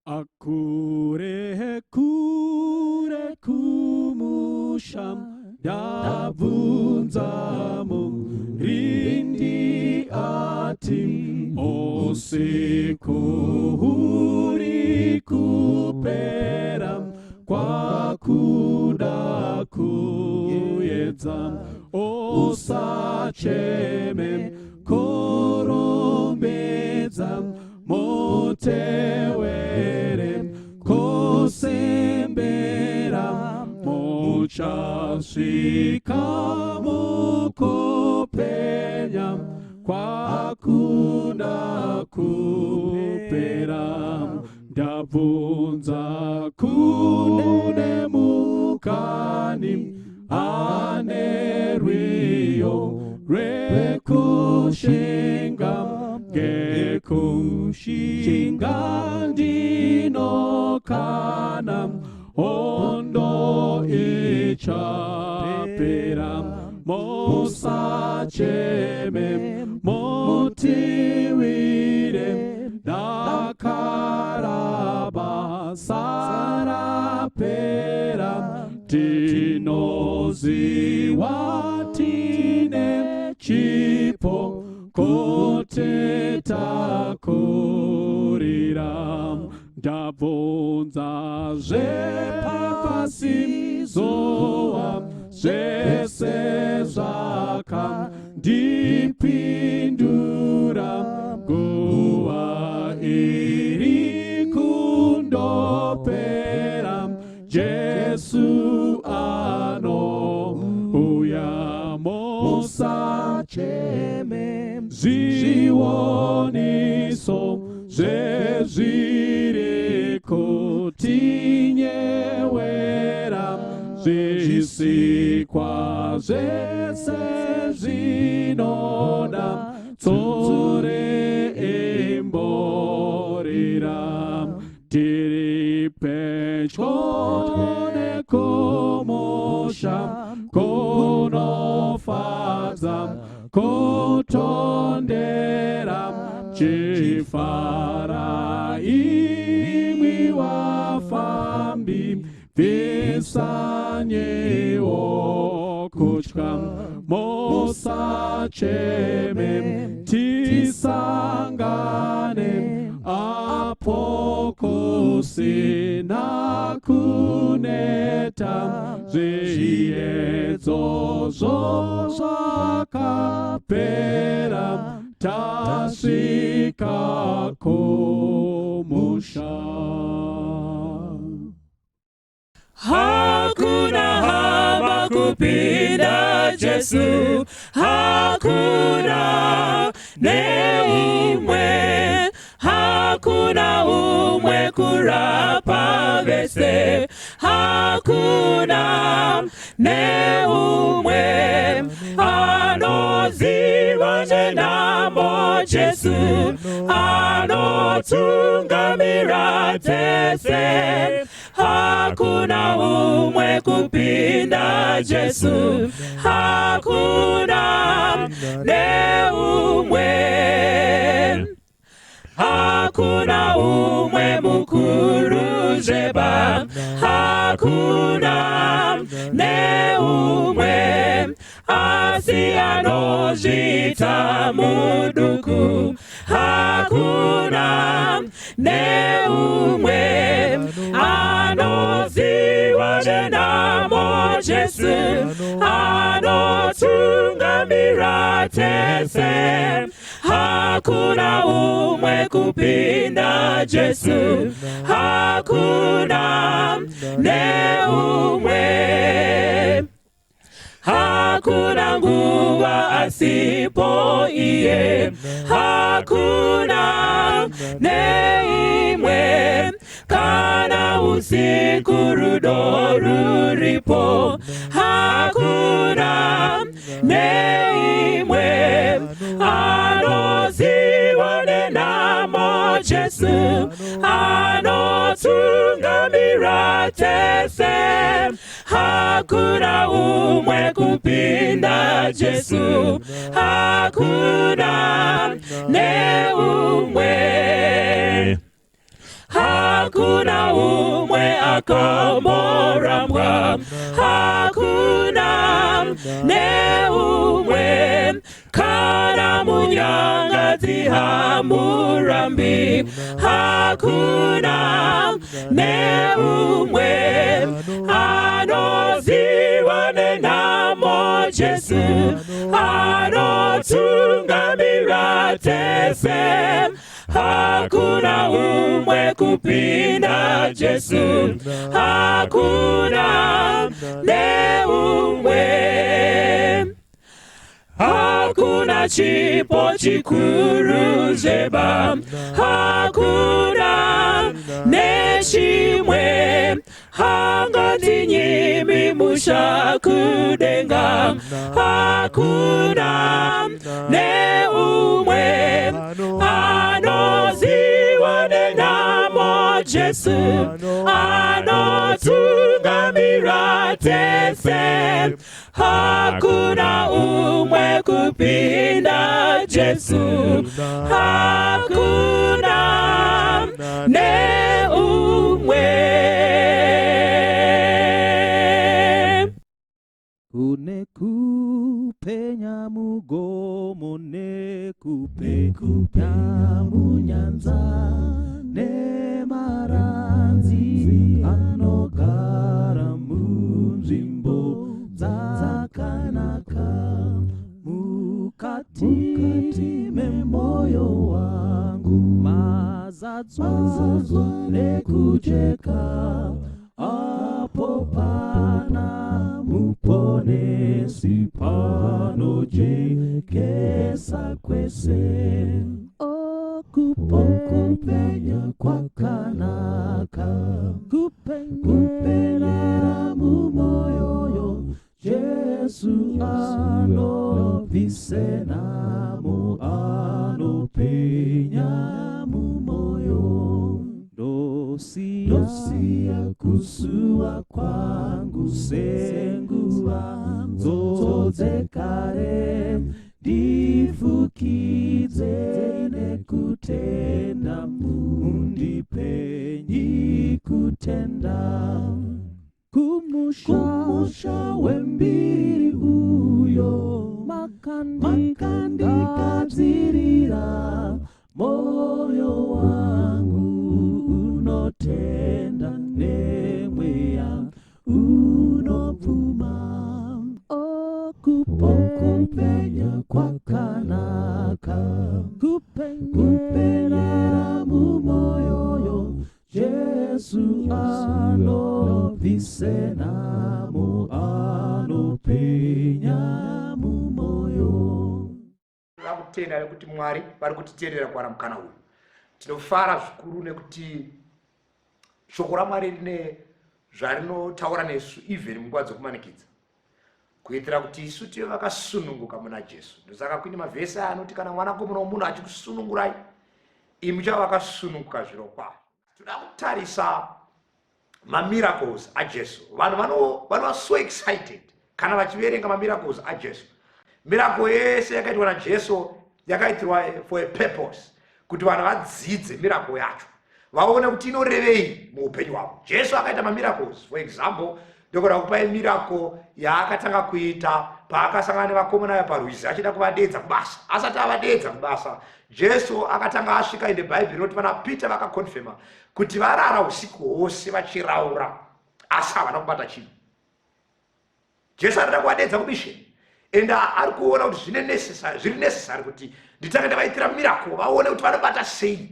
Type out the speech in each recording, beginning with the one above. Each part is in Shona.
Akure kure kumusha ndabvunza murindi ati usiku huri kupera kwakuda kuedza usacheme kurumidza mutewere kusembera muchasvika mukupenya kwakunda kupera ndabvunza kune mukani ane rwiyo rwekushinga ngekushinga ndinokana hondo ichapera musacheme mutiwire dakaraba sarapera tinoziwa tine chipo kuti takurira ndabvunza zvepasi zuva zvese zvakandipindura nguva iri kundopera Jesu anouya musacheme zvioniso zvezviri kutinyewera zvisikwa zvese zvinoda tsore imborira tiri pedyo nekumusha kunofadza kutondera chifara imwi wafambi bvisanyiwo kutya musacheme tisangane apo kusina kuneta zviedzo zvakapera tasvika kumusha. Hakuna hama kupinda Jesu, hakuna neumwe, hakuna umwe kurapa vese, hakuna neumwe anoziva nenhamo Jesu, anotungamira tese. Hakuna umwe kupinda Jesu, hakuna neumwe. Hakuna umwe mukuru zveba, hakuna neumwe, asi anozviita muduku, hakuna neumwe anoziva nenhamo Jesu, anotungamira tese. Hakuna umwe kupinda Jesu, hakuna neumwe. Hakuna nguva asipo iye, hakuna neimwe, kana usiku rudo ruripo, hakuna neimwe anoziva nenhamo Jesu, anotungamira tese. Hakuna umwe kupinda Jesu, hakuna neumwe. Hakuna umwe akamborambwa, hakuna neumwe. Kana munyangadzi hamurambi, hakuna neumwe. Anoziva nenhamo Jesu, anotungamira tese. Hakuna umwe kupinda Jesu, hakuna neumwe. Hakuna chipo chikuru zveba, hakuna nechimwe. Hangatinyimi musha kudenga, hakuna neumwe. Anoziva nenhamo Jesu, anotungamira tese. Hakuna umwe kupinda Jesu, hakuna neumwe. Kune kupenya mugomo nekupenya munyanza nemaranzi anogara munzvimbo dzakanaka mukati memoyo wangu mazadzwa nekujeka apo pana muponesi panojekesa kwese. Okupenya kwakanaka kupenyera mumoyoyo Jesu anobvise nhamo anopenya mumoyo ndosiya kusuwa kwangu senguva dzekare ndifukidze nekutenda mundipenyi kutenda kumusha wembiri uyo makandigadzirira moyo wangu unotenda nemweya unobvuma. Okupenya kwakanaka kupenyera mumoyoyo Jesu anobvise nhamo anopenya mumoyo. Vakutenda nekuti Mwari vari kutitendera kuwana mukana uyu. Tinofara zvikuru nekuti shoko raMwari rine zvarinotaura nesu even munguva dzekumanikidza, kuitira kuti isu tive vakasununguka muna Jesu. Ndosaka kuine mavhesi aya anoti kana mwanakomana womunhu achikusunungurai, imi muchava vakasununguka zvirokwazvo. Toda kutarisa mamiracles aJesu. Vanhu vanova so excited kana vachiverenga mamiracles aJesu. Miracle yese yakaitwa naJesu yakaitirwa for a purpose, kuti vanhu vadzidze miracle yacho, vaone kuti inorevei muupenyu hwavo. Jesu akaita mamiracles. For example, ndokuda kupai miracle yaakatanga kuita paakasangana nevakomana aya parwizi achida kuvadedza kubasa. Asati avadedza kubasa, Jesu akatanga asvika. Ende Bhaibheri rinoti vana Peter vakakonfema kuti varara usiku hwose vachiraura, asi havana kubata chinhu. Jesu arida kuvadedza kumission, and ari kuona kuti zviri necessary kuti nditange ndavaitira miracle, vaone kuti vanobata sei,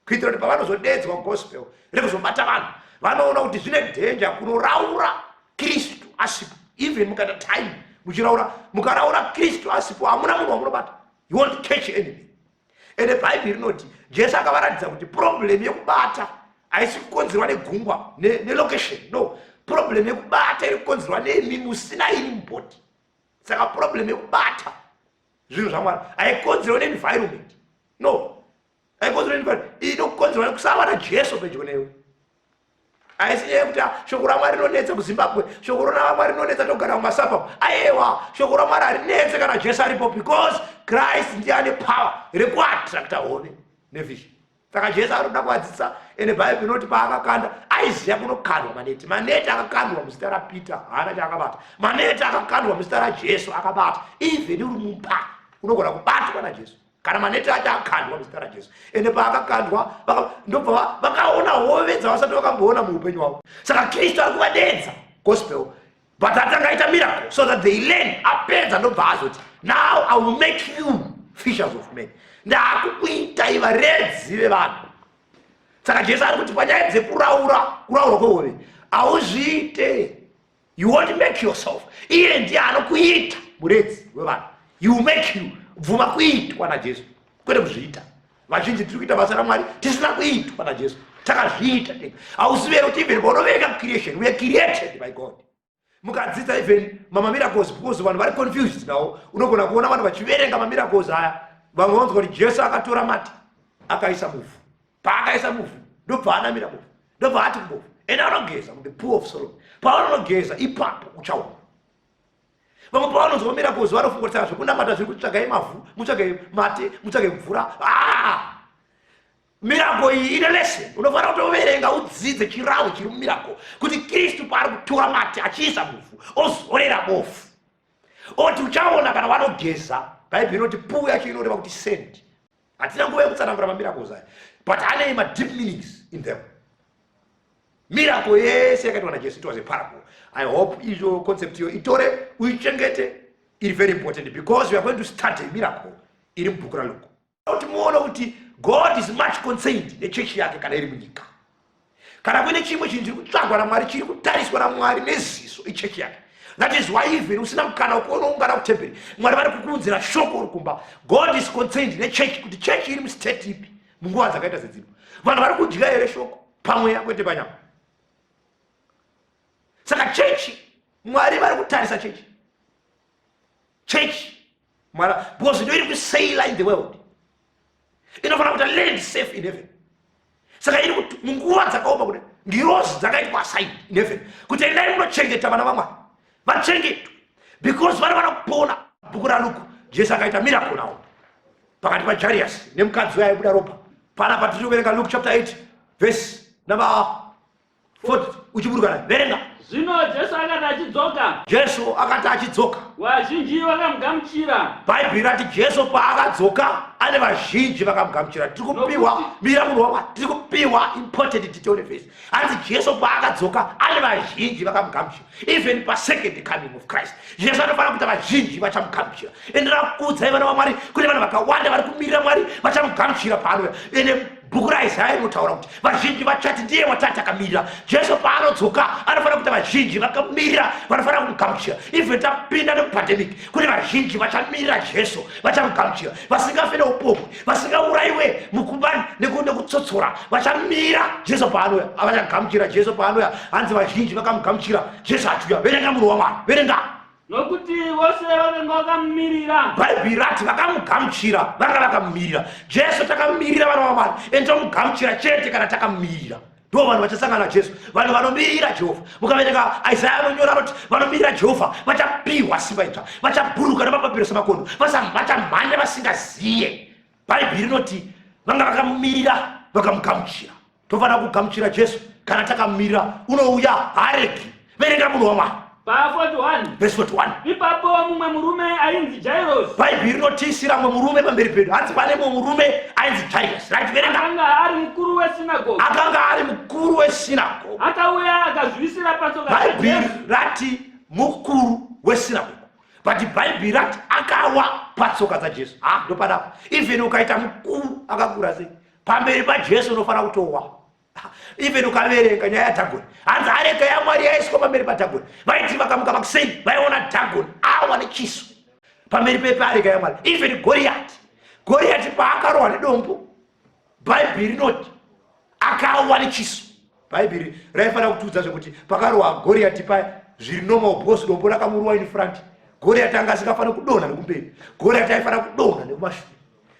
kuitira kuti pavanozodedzwa gospel rekuzobata vanhu, vanoona kuti zvine danger kunoraura Kristu asipo. Even mukaita time muchiraura, mukaraura Kristu asipo, hamuna munhu wamunobata. You won't catch anything. Ende Bhaibheri rinoti Jesu akavaratidza kuti problem yekubata haisi kukonzerwa negungwa nelocation. No, problem yekubata iri kukonzerwa nemi musina ini mubhoti. Saka problem yekubata zvinhu zvaMwari haikonzerwa neenvironment. No, haikonzerwa neenvironment, inokonzerwa nekusava naJesu pedyo newe. Haisi nyaya yekuti shoko raMwari rinonetsa kuZimbabwe, shoko raMwari rinonetsa togara mumasabhabhu. Aiwa, shoko raMwari harinetse kana Jesu aripo, because Christ ndiye ane power rekuattracta hove nefish. Saka Jesu anoda kuvadzidzisa ende Bhaibheri inoti paakakanda aiziva kunokandwa maneti. Maneti akakandwa muzita raPeter haana chaakabata. Maneti akakandwa muzita raJesu akabata. Even uri mumba unogona kubatwa naJesu kana maneti acho akandwa muzita raJesu. Ende paakakandwa ndobva vakaona hove dzavasati vakamboona muupenyu hwavo. Saka Kristu ari kuvadeedza gospel but atanga aita miracle so that they learn. Apedza ndobva azoti now I will make you fishers of men, ndakukuitai varedzi vevanhu. Saka Jesu ari kuti panyaya dzekuraura, kuraurwa kwehove hauzviite, you won't make yourself. Iye ndiye anokuita muredzi wevanhu. He will make you. Bvuma kuitwa naJesu kwete kuzviita. Vazhinji tiri kuita basa raMwari tisina kuitwa naJesu, takazviita tega. Hauzivi here kuti even paunoverenga creation, we are created by God. Mukadzidza even mamamiracles, because vanhu vari confused nawo, unogona kuona vanhu vachiverenga mamiracles aya, vamwe vanzwa kuti Jesu akatora mati akaisa muvhu, paakaisa muvhu ndobva anamira muvhu, ndobva ati kubofu ende anogeza the pool of Solomon. Paanogeza ipapo uchaona. Vamwe pavanonzwa miracles vanofunga kuti saka zvekunamata zviri kutsvagai mavhu, mutsvage mate, mutsvage mvura. Miracle iyi ine lesson. Unofanira kutoverenga udzidze chirawo chiri mumiracle, kuti Kristu paari kutora mate achiisa muvhu ozorera bofu oti uchaona kana wanogeza. Bhaibheri inoti pool yacho inoreva kuti send. Hatina nguva yekutsanangura mamiracles aya, but ane madeep meanings in them. Miracle yese yakaitwa naJesu, it was a parable. I hope izvo concept iyo itore uichengete, iri very important, because we are going to start a miracle iri mubhuku raLuke, kuti muone kuti God is much concerned nechechi yake kana iri munyika. Kana kuine chimwe chinhu chiri kutsvagwa naMwari, chiri kutariswa naMwari neziso, ichechi yake. That is why even usina mukana wekuona ungana kutemberi, Mwari vari kukuunzira shoko uri kumba. God is concerned nechechi, kuti chechi iri mustate ipi munguva dzakaita sedzino. Vanhu vari kudya here shoko pamweya kwete panyama? Saka chechi, Mwari vari kutarisa chechi. Chechi Mwari, because ndo iri kusaila in the world, inofanira kuita land safe in heaven. Saka iri kuti munguva dzakaoma kudai, ngirozi dzakaitwa aside in heaven kuti endai munochengeta vana vaMwari, vachengetwe because vanofanira kupona. Bhuku raLuke, Jesu akaita miracle nawo pakati paJarius nemukadzi uyo aibuda ropa. Panapa tiri kuverenga Luke chapter 8 verse number 40 uchiburuka naye. Verenga. Zvino Jesu akati achidzoka, Jesu akati achidzoka, vazhinji vakamugamuchira. Bhaibheri rati Jesu paakadzoka ane vazhinji vakamugamuchira. Tiri kupiwa mira munhu waMwari, tiri kupiwa important detail verse. Hanzi Jesu paakadzoka ane vazhinji vakamugamuchira. Even pasecond coming of Christ, Jesu anofanira kuita vazhinji vachamugamuchira. Ende rakuudzai vana vaMwari, kune vanhu vakawanda vari kumirira Mwari vachamugamuchira paanouya. Ende bhuku raIsaya rinotaura kuti vazhinji vachati ndiye watati takamirira. Jesu paanodzoka anofanira kuita vazhinji vakamirira vanofanira kumugamuchira. Even tapinda nemupandemic, kune vazhinji vachamirira Jesu vachamugamuchira, vasingafe neupombwe, vasingaurayiwe mukuba nekutsotsora, vachamira Jesu paanouya, vachagamuchira Jesu paanouya. Hanzi vazhinji vakamugamuchira Jesu achiuya. Verenga munhu waMwari, verenga. Nokuti vose vakanga vakamumirira. Bhaibheri rati vakamugamuchira vanga vakamumirira Jesu. Takamirira vana vaMwari, ende tomugamuchira chete kana takamumirira. Ndo vanhu vachasangana naJesu, vanhu vanomirira Jehovha. Mukaverenga Isaya anonyora anoti vanomirira Jehovha vachapiwa simba idzva, vachabhuruka namapapiro semakondo, vachamhanya vasingaziye. Bhaibheri rinoti vanga vakamumirira vakamugamuchira. Tofanira kugamuchira Jesu kana takamirira, unouya haaregi. Verenga munhu waMwari. Pa 41. Verse 41. Ipapo mumwe murume ainzi Jairos. Bhaibheri rinotiisira mumwe murume pamberi pedu. Hanzi pane mumwe murume ainzi Jairos. Right, verenga. Akanga ari mukuru wesinagoge. Akanga ari mukuru wesinagoge. Akauya akazviwisira patsoka Bhaibheri rati mukuru wesinagoge, but Bhaibheri rati akawa patsoka dzaJesu. Ha, ndopadapa. Even ukaita mukuru akakura sei, pamberi paJesu unofanira kutowa. Even ukaverenga nyaya yaDhagoni, hanzi areka yaMwari yaiswa pamberi paDhagoni, vaiti vakamuka makuseni vaiona Dhagoni awa nechiso pamberi peareka yaMwari. Even Goriyati, Goriyati paakarohwa nedombo, Bhaibheri rinoti akawa nechiso. Bhaibheri raifanira kutiudza zvekuti pakarohwa Goriyati paya zviri normal, because dombo rakamurowa in front. Goriyati anga asingafaniri kudonha nekumberi, Goriyati aifanira kudonha nekumashure.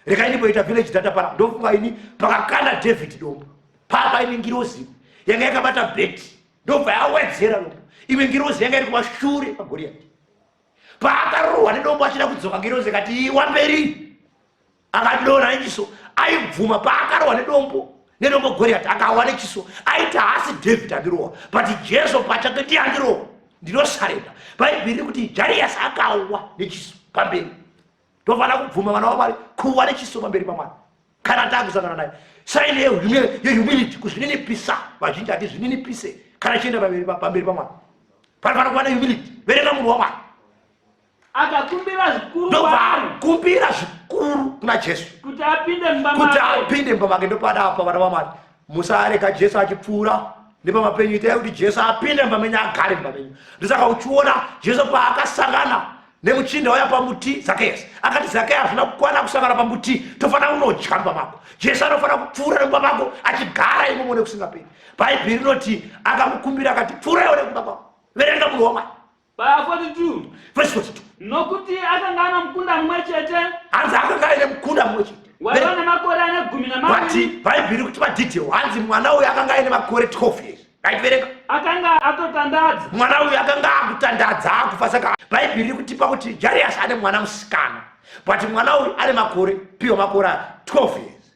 Rekai ndimboita village data para. Ndofunga ini pakakanda David dombo papa ine ngirozi yanga yakabata bheti, ndobva yawedzera dombo. Imwe ngirozi yanga iri kumashure paGoriyati. Paakarohwa nedombo achida kudzoka, ngirozi ikati iwa mberi, akadonha nechiso. Aibvuma paakarohwa nedombo, nedombo Goriati akawa nechiso, aiti haasi David andirohwa, but Jesu pachake ndiye andirohwa, ndinosarenda. Bhaibheri riri kuti Jarius akawa nechiso pamberi. Tofanira kubvuma vana vaMwari kuwa nechiso pamberi paMwari kana takusangana naye. Saini yehumility, kuzvininipisa. Vazhinji hatizvininipise kana chienda pamberi paMwari. Panofanira kuva nehumility. Verenga munhu waMwari. Akakumbira zvikuru ndobva kwaari akumbira zvikuru kuna Jesu kuti apinde mumba kuti make. apinde mumba make. Ndopada apa, vana vaMwari, musarega Jesu achipfuura nepamba penyu. Itai kuti Jesu apinde mumba menyu, agare mumba menyu. Ndosaka uchiona Jesu paakasangana nemuchinda waya pamuti, Zakeyasi, akati, "Zakeya, hazvina kukwana kusangana pamuti, tofanira kunodya mumba mako." Jesu anofanira kupfuura nemumba mako achigara imomo nekusingaperi. Bhaibheri rinoti akamukumbira akati, "Pfuuraiwo nekumba kwako." Verenga, munhu waMwari. Pa 42. Verse 42. Nokuti akanga ana mukunda mumwe chete. Hanzi akanga aine mukunda mumwe chete. Waiva nemakore ane gumi but namaviri. Bhaibheri kuti madetail, hanzi mwana uyu akanga aine makore 12 years. Ngaitiverenga. Akanga atotandadza. Mwana uyu akanga akutandadza, akufa. Saka Bhaibheri riri kutipa kuti Jarius ane mwana musikana, but mwana uyu ane makore, piwa makore aya, 12 years,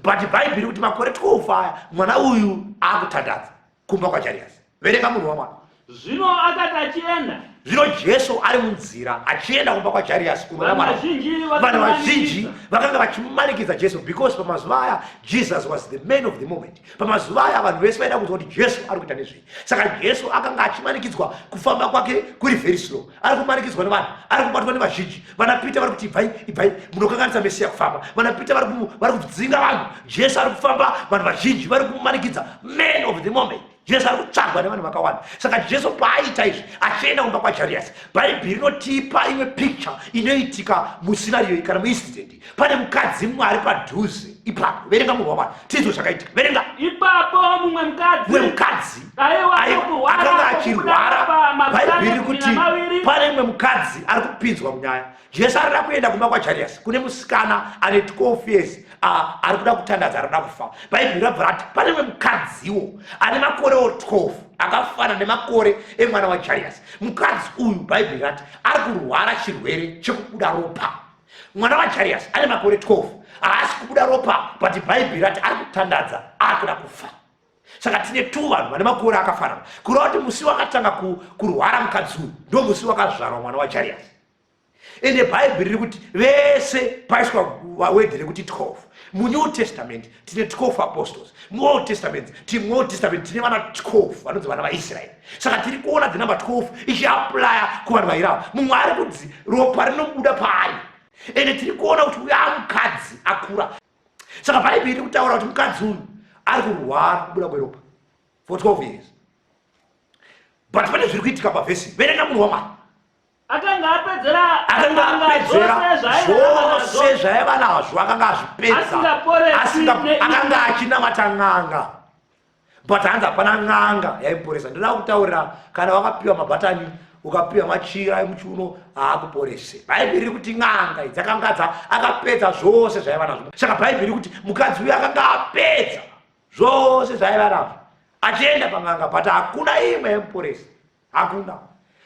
but Bhaibheri kuti makore 12 aya mwana uyu akutandadza kumba kwaJarius. Verenga, munhu wamwana. Zvino akati achienda, Zvino Jesu ari munzira achienda kumba kwaJarius kunoona vanhu mwana. vazhinji Vanhu vazhinji vakamumanikidza. Vakanga vachimanikidza Jesu because pamazuva aya Jesus was the man of the moment. Pamazuva aya vanhu vese vaida kunzwa kuti Jesu ari kuita nezvei. Saka Jesu akanga achimanikidzwa, kufamba kwake kuri very slow, ari kumanikidzwa nevanhu, ari kubatwa nevazhinji. Vana Peter vari kuti, "Ibvai, ibvai, munokanganisa Mesiya kufamba." Vana Peter vari kudzinga vanhu. Jesu ari kufamba, vanhu vazhinji vari kumumanikidza. Man of the moment, Jesu ari kutsvagwa nevanhu vakawanda. Saka Jesu paaita izvi achienda kumba kwaJarius, Bhaibheri rinotipa imwe picture inoitika muscenario kana muincident. Pane mukadzi mwari padhuze ipapo. Verenga, munhu wamwari, tinzwe zvakaitika. Verenga. Ipapo mumwe mukadzi Mumwe mukadzi aiwa nokurwara akanga kwokubuda achirwara. ropa makore Bhaibheri ane gumi kuti namaviri. pane mumwe mukadzi ari kupinzwa munyaya. Jesu arida kuenda kumba kwaJarius kune musikana ane 12 years, ari kuda kutandadza, ari kuda kufa. Bhaibheri rabva rati pane mumwe mukadziwo ane makorewo 12, akafana nemakore emwana waJarius. Mukadzi uyu, Bhaibheri rati ari kurwara chirwere chekubuda ropa. Mwana waJarius ane makore 12 haasi kubuda ropa, but Bhaibheri rati ari kutandadza, akuda kufa. Saka tine tu vanhu vane makore akafanana, kureva kuti musi wakatanga kurwara mukadzi uyu ndo musi wakazvarwa mwana waJarius. Ende Bhaibheri riri kuti vese paiswa word rekuti 12. MuNew Testament tine 12 apostles, muOld Testament, muOld Testament tine vana 12 vanonzi vana vaIsraeri. Saka tiri kuona the number 12 ichiapplya kuvanhu vairava. Mumwe ari kunzi ropa rinobuda paari, ende tiri kuona kuti uyo amukadzi akura. Saka Bhaibheri riri kutaura kuti mukadzi uyu ari kurwara kubuda kweropa for 12 years, but pane zviri kuitika pavhesi. Verenga, munhu wamwari. Akanga apedzera Akanga n'anga apedzera zvose zvaiva nazvo. zvose zvaiva nazvo, akanga azvipedza. Asingaporesi neimwe. Akanga achinamata n'anga, but hanzi hapana n'anga yaimuporesa. Ndoda kutaurira, kana wakapiwa mabhatani, ukapiwa machira emuchiuno, haakuporese. Bhaibheri riri kuti n'anga idzi akanga akapedza zvose zvaiva nazvo. Saka Bhaibheri riri kuti mukadzi uyu akanga apedza zvose zvaiva nazvo achienda pan'anga, but hakuna imwe yaimuporesa, hakuna.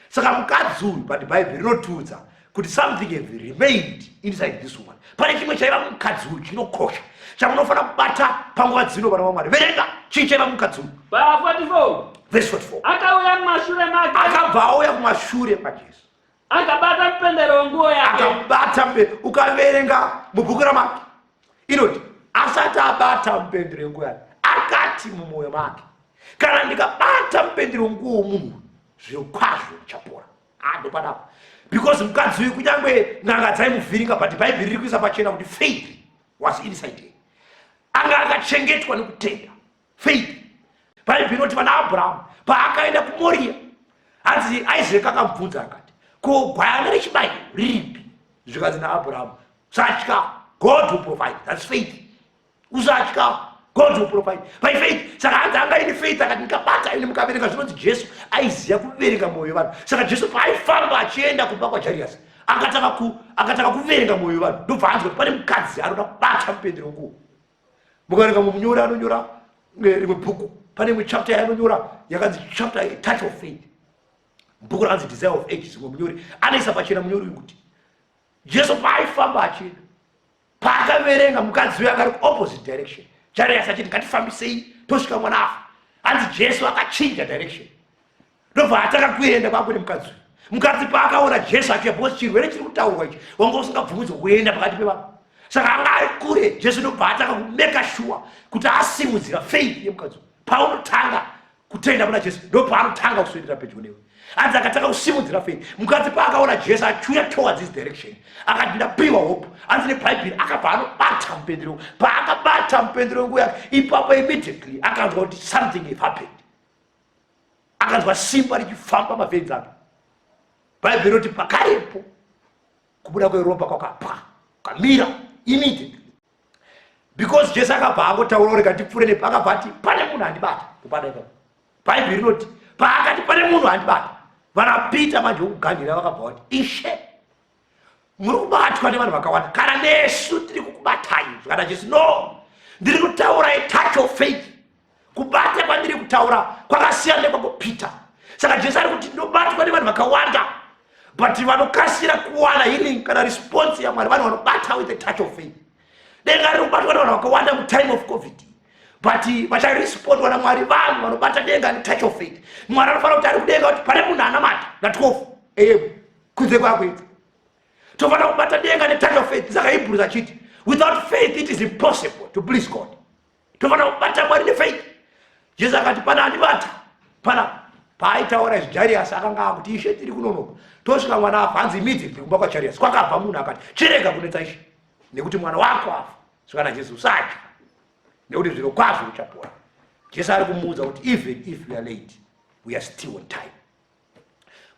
Saka mukadzi uyu, but Bhaibheri rinotiudza kuti something have remained inside this woman. Pane chimwe chaiva mukadzi uyu chinokosha chamunofanira kubata panguva dzino, vana vamwari. Verenga, chii chaiva mukadzi uyu? Pa 44. Verse 44. Akauya mumashure make. Akabva auya kumashure kwaJesu. Akabata mupendero wenguo yake. Akabata ukaverenga mubhuku raMake inoti asati abata mupendero wenguo yake, akati mumwoyo make, "Kana ndikabata mupendero wenguo womunhu, zviro kwazvo ndichapora." Ah, ndopadapa, because mukadzi uyu kunyange n'anga dzaimuvhiringa, but Bhaibheri riri kuisa pachena kuti faith was inside her. Anga akachengetwa nekutenda, faith. Bhaibheri inoti vana Abrahamu paakaenda kuMoria, hanzi Isaac akamubvunza akati, "Ko gwayana rechibayiro riripi?" Zvikanzi naAbrahamu, "Usatya, God will provide." That's faith. Usatya, God will provide, by faith. Saka hanzi anga ine faith, akati, "Ndikabata." Ine mukaverenga zvinonzi Jesu aiziva kuverenga mwoyo wevanhu. Saka Jesu paaifamba achienda kumba kwaJarius, akatanga kuverenga mwoyo wevanhu, ndobva anzwa kuti pane mukadzi anoda kubata mupendero wenguo. Mukaverenga mumunyori anonyora rimwe bhuku, pane imwe chapter yaanonyora yakanzi chapter Touch of Faith, bhuku rakanzi Desire of Ages. Mumwe munyori anoisa pachena, munyori uyu, kuti Jesu paaifamba achienda Paakaverenga mukadzi uyo akari kuopposite direction, Jairus achiti ngatifambisei tosvika mwana afa. Hanzi Jesu akachinja direction ndobva atanga kuenda kwakune mukadzi uyu. Mukadzi paakaona Jesu achiya, because chirwere chiri kutaurwa ichi wanga usingabvumidzwa kuenda pakati pevanhu, saka anga ari kure. Jesu ndobva atanga kumeka sure kuti asimudzira faith yemukadzi uyu. Paunotanga kutenda muna Jesu ndopaanotanga kuswedera pedyo newe. Hanzi akatanga kusimudzira faith. Mukadzi paakaona Jesu achiuya towards his direction akati ndapiwa hope. Hanzi nebhaibheri akabva anobata mupendero. Paakabata mupendero wenguo yake ipapo immediately akanzwa kuti something have happened. Akanzwa simba richifamba mavhenzi ake. Bhaibheri roti pakarepo kubuda kweropa kwakapwa kamira immediately, because Jesu akabva angotaura rega ndipfuure nepo, akabva ati pane munhu andibata. Kubata ipapo Bhaibheri rinoti paakati pane munhu andibata, vana Peter manje vokuganhira vakabva vati, Ishe, muri kubatwa nevanhu vakawanda, kana nesu tiri kukubatai. Zvakana Jesu, no, ndiri kutaura a touch of faith. Kubata kwandiri kutaura kwakasiyana nekwako Peter. Saka Jesu ari kuti ndinobatwa nevanhu vakawanda, but vanokasira kuwana healing kana response yaMwari vanhu vanobata with a touch of faith. Denga riri kubatwa nevanhu vakawanda mutime of COVID, but vacharespondwa naMwari vanhu vanobata denga netouch of faith. Mwari anofanira kuti ari kudenga kuti pane munhu anamata na12 am kunze kwakuedza. Tofanira kubata denga netouch of faith. Saka Hebrews achiti without faith it is impossible to please God. Tofanira kubata Mwari nefaith. Jesu akati pana andibata pana. Paaitaura izvi Jairus akanga akuti, Ishe, tiri kunonoka tosvika mwana afa. Hanzi immediately kumba kwaJairus kwakabva munhu akati, chirega kunetsa Ishe, nekuti mwana wako afa. Svikana Jesu, usatya, nekuti zviro kwazvo uchapora. Jesu ari kumuudza kuti even if we are late, we are still on time.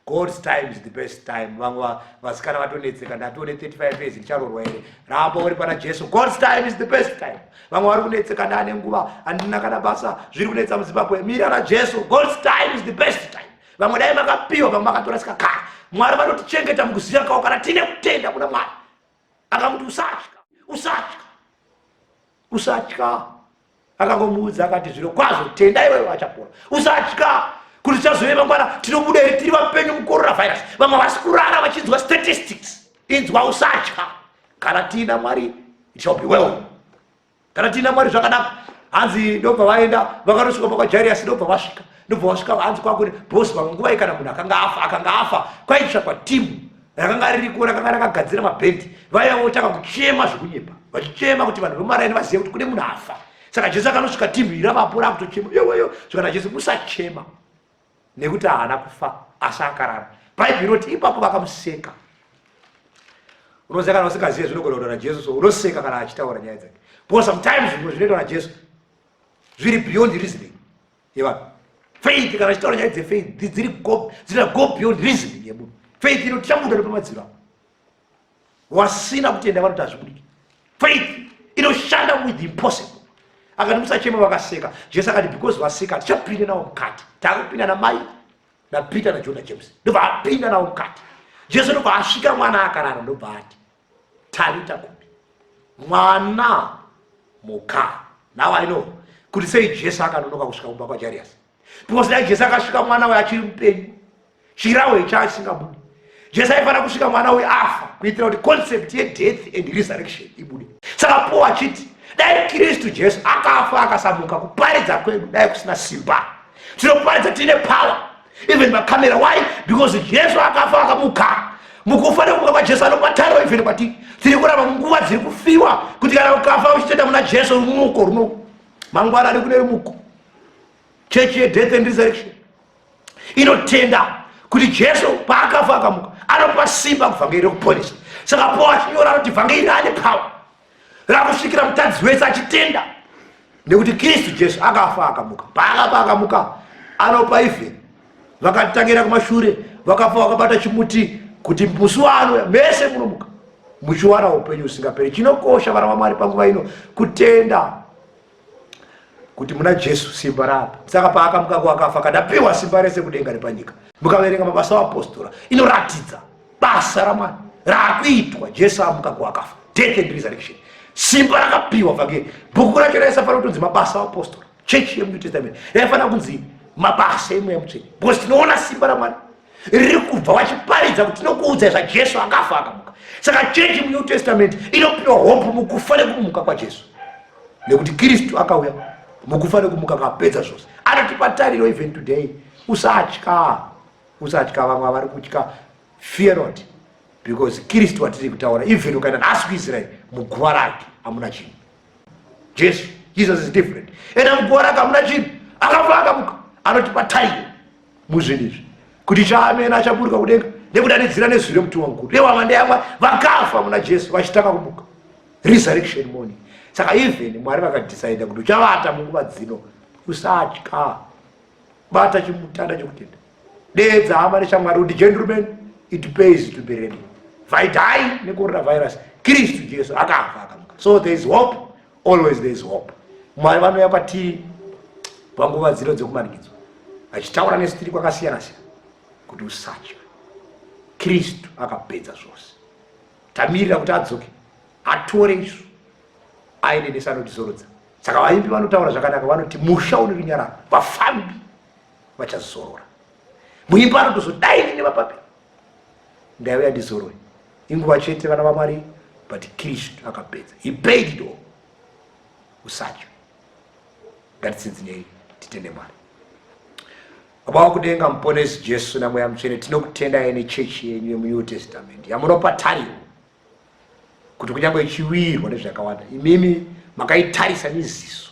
God's time is the best time. Vamwe vasikana vatonetseka, ndatone 35 years, ndicharorwa here? Ramba uri pana Jesu. God's time is the best time. Vamwe vari kunetseka, ndane nguva handina kana basa, zviri kunetsa muZimbabwe. Mira naJesu. God's time is the best time. Vamwe dai makapiwa, vamwe makatorasika kare. Mwari vanotichengeta mukuziva kwavo kana tine kutenda kuna Mwari. Akamuti usatya, usatya, usatya. Akangomuudza akati zviro kwazvo tenda iwewe, achapora. Usatya kuti tichazove mangwana tinobuda here tiri vapenyu mucoronavirus. Vamwe vasi kurara vachinzwa statistics. Inzwa, usatya. Kana tiina Mwari it shall be well. Kana tiina Mwari zvakanaka. Hanzi ndobva vaenda vakanosvika pakwaJairus, ndobva vasvika, ndobva vasvika. Hanzi kwakune boss pamwe nguva iyi kana munhu akanga afa, akanga afa kwaitsvakwa timu rakanga ririko rakanga rakagadzira mabhendi. Vaiva votanga kuchema zvekunyepa, vachichema kuti vanhu vemaraini vazive kuti kune munhu afa. Saka Jesu akanosvika timu iri ravapo rakutochema yoyoyo. Zvikana Jesu, musachema, nekuti haana kufa asi akarara. Bhaibheri rinoti ipapo vakamuseka. Unoziva kana usingazive zvinogona kutaura Jesu, so unoseka kana achitaura nyaya dzake, because sometimes zvimwe zvinoitwa naJesu zviri beyond reasoning yevanhu. Faith, kana achitaura nyaya dzefaith dziri dzina go beyond reasoning yemunhu. Faith inotichabuda nepamadziro apo wasina kutenda vanoti hazvibudiki. Faith inoshanda with the impossible. Akati musachema, vakaseka. Jesu akati because vaseka tichapinda navo mukati. Takupinda namai naPeter naJohn naJames, ndobva apinda navo mukati. Jesu ndobva asvika mwana akarara, ndobva ati talita kumi, mwana muka. Now I know kuti sei Jesu akanonoka kusvika kumba kwaJairus, because dai Jesu akasvika mwana uyo achiri mupenyu, chirawo icho asingabudi. Jesu aifanira kusvika mwana uyu afa kuitira kuti concept yedeath and resurrection ibude. Saka Paul achiti dai Kristu Jesu akafa akasamuka, kuparidza kwedu dai kusina simba. Tinoparidza tiine power even makamera. Why? Because Jesu akafa akamuka. Mukufa nekumuka kwaJesu anopa tariro even kwatiri tiri kuramba munguva dziri kufiwa, kuti kana ukafa uchitenda muna Jesu, rumuko runo mangwanani kune rumuko. Chechi yedeath and resurrection inotenda kuti Jesu paakafa akamuka anopa simba kuvhangeri rekuponesa. Saka Paul achinyora anoti vhangeri rane power rakusvikira mutadzi wese achitenda, nekuti Kristu Jesu akafa akamuka. Paakafa akamuka anopa even vakatangira kumashure vakafa vakabata chimuti, kuti musi waanouya mese munomuka muchiwana upenyu husingaperi. Chinokosha, vana vaMwari, panguva ino kutenda kuti muna Jesu simba rapa. Saka paakamuka kuakafa kadapiwa simba rese kudenga nepanyika. Mukaverenga Mabasa apostora inoratidza basa raMwari raakuitwa Jesu amuka kuakafa, death and resurrection, simba rakapiwa vhangeri. Bhuku racho raisafanira kutonzi Mabasa apostora, chechi yemuNew Testament, raifanira kunzi Mabasa eMweya Mutsvene, because tinoona simba raMwari. Riri kubva vachiparidza kuti tinokuudzai zvaJesu akafa akamuka. Saka chechi muNew Testament inopiwa hope mukufa nekumuka kwaJesu, nekuti Kristu akauya mukufa nekumuka akapedza zvose. Anotipa tariro even today. Usatya, usatya. Vamwe vari kutya, fear not, because Kristu watiri kutaura, even ukaenda nhasi kuIsraeri, muguva rake hamuna chinhu. Jesu, Jesus is different. Enda muguva rake hamuna chinhu, akafa akamuka. Anotipa tariro muzvinhu izvi kuti chaamene achaburuka kudenga nekudanidzira nezwi remutumwa mukuru nehwamanda yamwari, vakafa muna Jesu vachitanga kumuka, resurrection morning. Saka even Mwari vakadhisaida kuti uchavata munguva dzino, usatya. Bata chimutanda chekutenda, deedza hama neshamwari kuti, "Gentlemen, it pays to be ready. Fightai necoronavirus. Kristu Jesu akafa akamuka." So there is hope, always there is hope. Mwari vanouya kwatiri panguva dzino dzekumanikidzwa vachitaura nesu tiri kwakasiyana siyana kuti usatya, Kristu akapedza zvose. Tamirira kuti adzoke atore isu aende nesu anotizorodza. Saka vaimbi vanotaura zvakanaka, vanoti musha une runyararo, vafambi vachazorora. Muimbi anotozodai, ndine mapapi ndaiuya ndizorore. Inguva chete, vana vaMwari, but Kristu akapedza. He paid it all. Usatya. Ngatitsinzinei titende Mwari. Baba wakudenga, Muponesi Jesu naMweya Mutsvene, tinokutendai nechechi yenyu yemuNew Testament yamunopa tariro kuti kunyange ichiwirwa nezvakawanda, imimi makaitarisa neziso.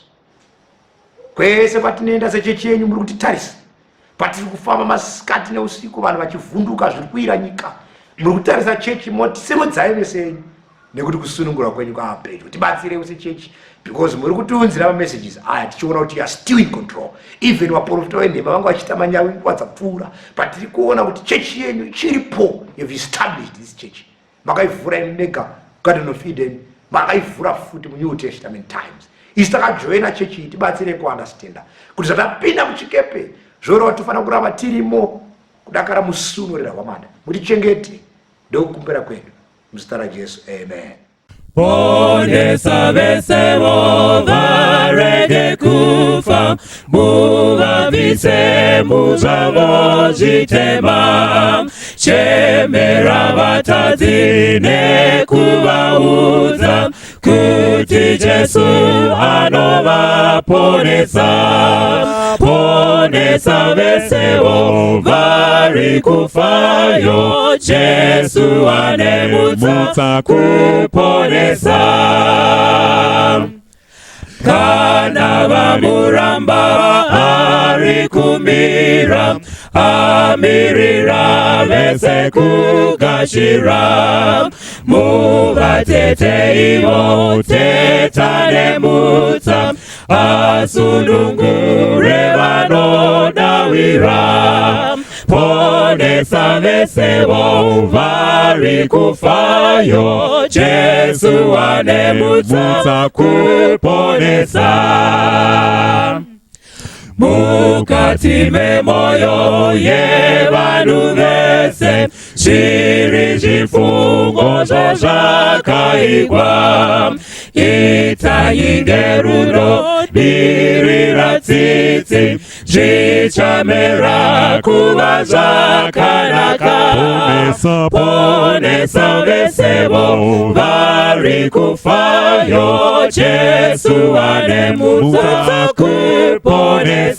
Kwese kwatinoenda sechechi yenyu, muri kutitarisa. Patiri kufamba masikati neusiku, vanhu vachivhunduka zviri kuira nyika, muri kutarisa chechi, moti simudzai vese yenyu nekuti kusunungurwa kwenyu kwaapedyo. Tibatsirewo sechechi because muri kutiunzira mamessages aya tichiona kuti you are still in control. Even vaprofita venhema vanga vachiita manyawi nguva dzapfuura, but tiri kuona kuti chechi yenyu ichiripo. You have established this church. Makaivhura mega Garden of Eden, makaivhura futi muNew Testament times. Isi takajoina chechi iyi, tibatsire kuunderstanda kuti zvatapinda muchikepe zvoreva tofanira kuramba tirimo kudakara musunorera hwamanda. Mutichengete, ndokukumbira kwedu muzita raJesu, amen. Ponesa vesevo varege kufa, muvabvise muzvavo zvitema. Chemera vatadzi nekuvaudza kuti Jesu anovaponesa. Ponesa vesevo vari kufayo, Jesu ane mutsa kuponesa. Kana vamuramba, ari kumira, amirira vese kugashira. Muvatete ivo, teta nemutsa, asunungure vanodawira. Ponesa vesevo vari kufayo, Jesu ane mutsa kuponesa. Mukati memoyo yevanhu vese zviri zvifungo zvazvakaigwa, itai ngerudo, dirira tsitsi, zvichamera kuva zvakanaka. Ponesa, ponesa vesevo vari kufayo, Jesu ane mutsa kuponesa.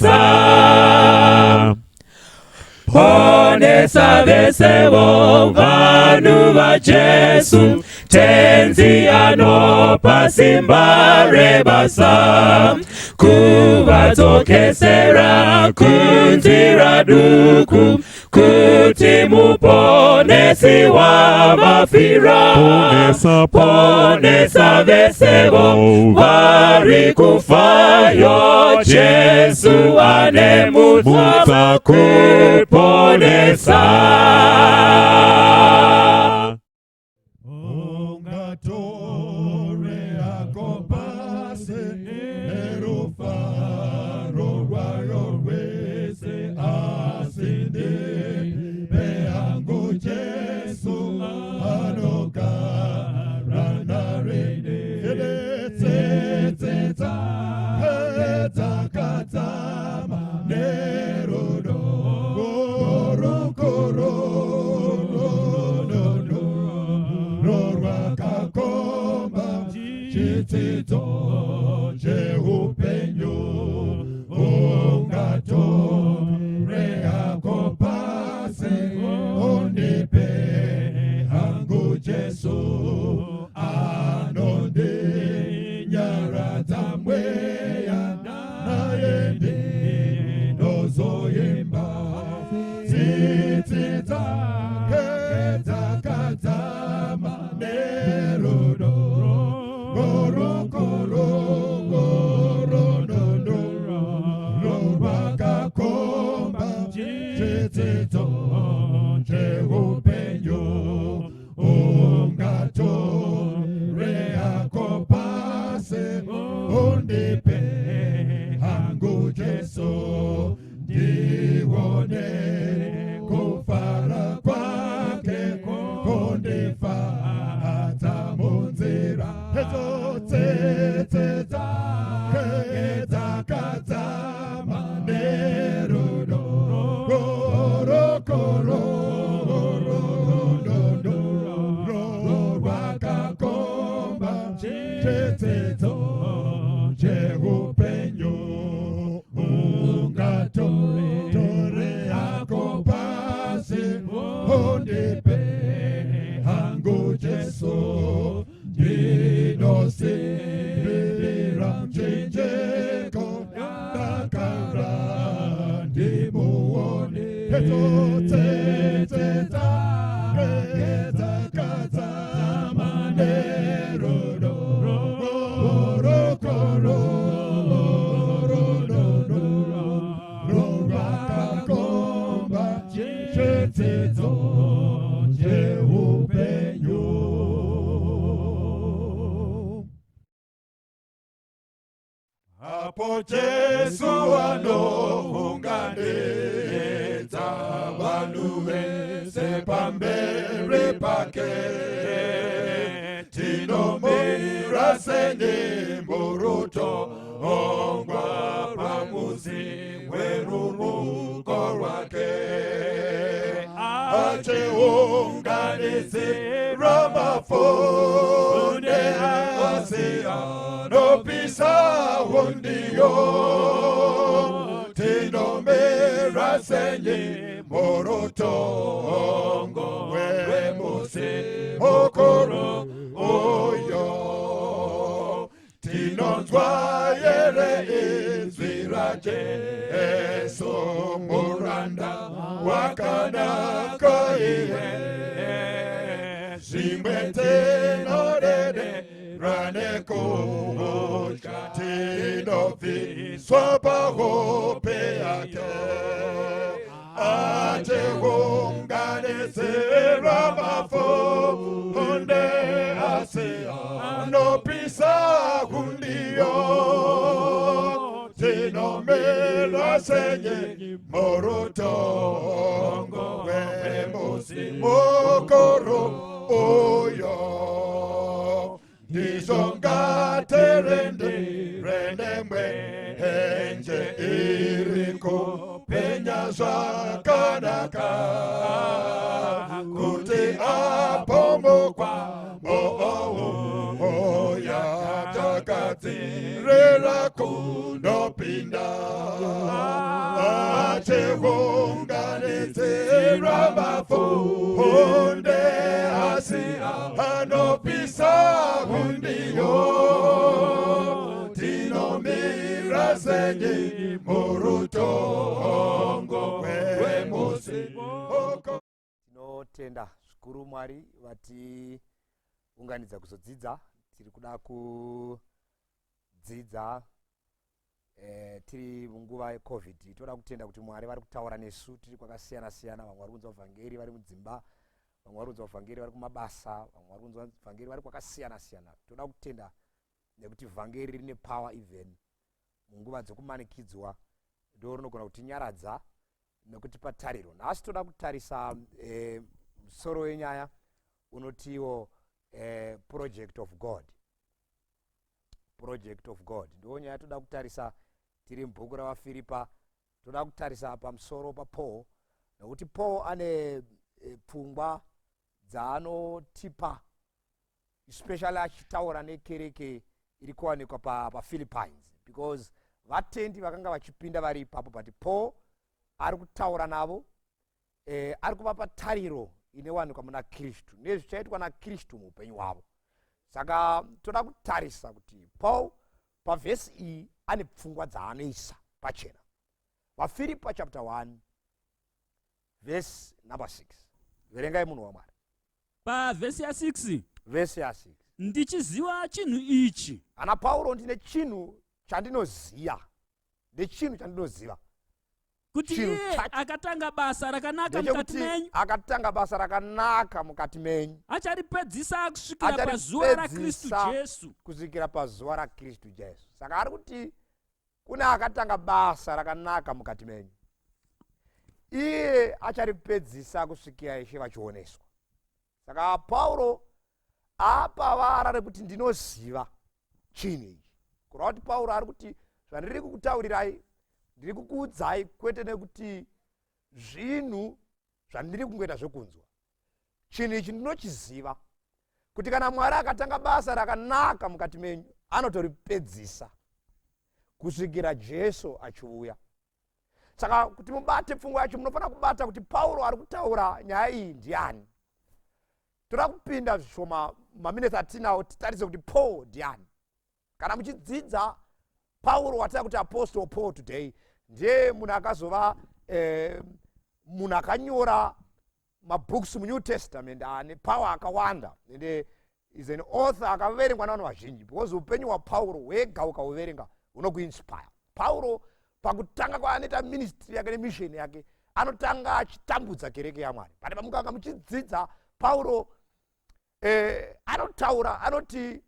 Ponesa vesevo vanhu vaJesu, Tenzi anopa simba rebasa kuvadzokesera kunzira duku kuti Muponesi wavafira. Ponesa, ponesa vesevo vari kufayo, Jesu ane mutsa mutsa kuponesa. Ungatore hako pasi nerufaro rwayo rwese, asi ndipe hangu Jesu anogara narini. Tsitsi dzake dzakadzama nerudo. Chitsidzo cheupenyu ungatore hako pasi, undipe hangu Jesu anondinyaradza mweya, naye ndinozoimba tsitsi dzake dzakadzama nerudo rukuru runondo rwakakomba. Chitsidzo cheupenyu ungatore hako pasi, undipe hangu Jesu, ndione kufara kwake kundifadza munzira. Hedzo tsitsi dzake dzakadzama nerudo rukuru runondo rwakakomba. Chitsidzo cheupenyu ungatore hako pasi, undipe hangu Jesu, ndinosimbirira muchinjiko ndakara ndimuone. Hedzo tsitsi dzake dzakadzama nerudo rukuru runondo rwakakomba. Chitsidzo cheupenyu. Apo Jesu anounganidza vanhu vese pamberi pake, tinomira senyimburutongwa pamusi werumuko rwake, achiunganidzira mafunde asi anopisa hundiyo. Tinomira senyimburutongo wemusi mukuru uyo. Tinonzwa here inzwi raJesu, muranda wakanaka iye? Zvimwe tinodedera nekutya, tinobviswa pahope yake, achiunganidzira mafunde asi anopisa hundiyo. Tinomira senye murutongo wemusi mukuru uyo. Ndizvo ngatirindire nemwenje iri kupenya zvakanaka, kuti apo mukwambo ouya, takagadzirira kundopinda, achiunganidzira mafunde asi anopisa hundiyo. Tinomira senyi murutongo wemusi. Tinotenda zvikuru Mwari vatiunganidza kuzodzidza. Tiri kuda kudzidza tiri munguva yeCovid. Toda kutenda kuti Mwari vari kutaura nesu tiri kwakasiyana siyana. Vamwe vari kunzwa vhangeri vari mudzimba, vamwe vari kunzwa vhangeri vari kumabasa, vamwe vari kunzwa vhangeri vari kwakasiyana siyana. Toda kutenda nekuti vhangeri rine power even munguva dzekumanikidzwa, ndo rinogona kutinyaradza nekutipa tariro. Nhasi toda kutarisa musoro wenyaya unotiwo Project of God. Project of God ndo nyaya toda kutarisa tiri mubhuku raVaFiripa. Toda kutarisa pamusoro paPaul, nokuti Paul ane pfungwa dzaanotipa, especially achitaura nekereke. iri kuwanikwa paPhilippines pa because vatendi vakanga vachipinda vari ipapo, but Paul ari kutaura navo, ari kuvapa tariro inewanikwa muna Kristu nezvichaitwa naKristu muupenyu hwavo. Saka toda kutarisa kuti Paul pavhesi iyi ane pfungwa dzaanoisa pachena. VaFiripa chapter 1 vhesi number 6, verengai, munhu waMwari. Pavhesi ya6. Vhesi ya6. Ndichiziva chinhu ichi. Ana Pauro, ndine chinhu chandinoziva, ndechinhu chandinoziva. Kuti Chinhu iye akatanga basa rakanaka mukati ndechekuti menyu akatanga basa rakanaka mukati menyu acharipedzisa kusvikira pazuva raKristu acharipedzisa Jesu. Kusvikira pazuva raKristu Jesu. Saka ari kuti kune akatanga basa rakanaka mukati menyu, iye acharipedzisa kusvikira Ishe vachioneswa. Saka Pauro apa vara rekuti ndinoziva chinhu ichi, kureva kuti Pauro ari kuti zvandiri kukutaurirai, ndiri kukuudzai kwete nekuti zvinhu zvandiri kungoita zvekunzwa. Chinhu ichi ndinochiziva kuti kana Mwari akatanga basa rakanaka mukati menyu, anotoripedzisa kusvikira Jesu achiuya. Saka kuti mubate pfungwa yacho, munofanira kubata kuti Pauro ari kutaura nyaya iyi ndiani. Toda kupinda zvishoma maminutes atinawo, titarise kuti Paul ndiani. Kana muchidzidza Pauro watava kuti Apostle Paul today, ndiye munhu akazova munhu akanyora mabooks muNew Testament ane power akawanda, ende is an author akaverengwa navanhu vazhinji, because upenyu hwaPauro hwega ukauverenga hunokuinspire. Pauro pakutanga kwaanoita ministry yake nemission yake, anotanga achitambudza kereke yaMwari. But pamukanga muchidzidza Pauro, anotaura, anoti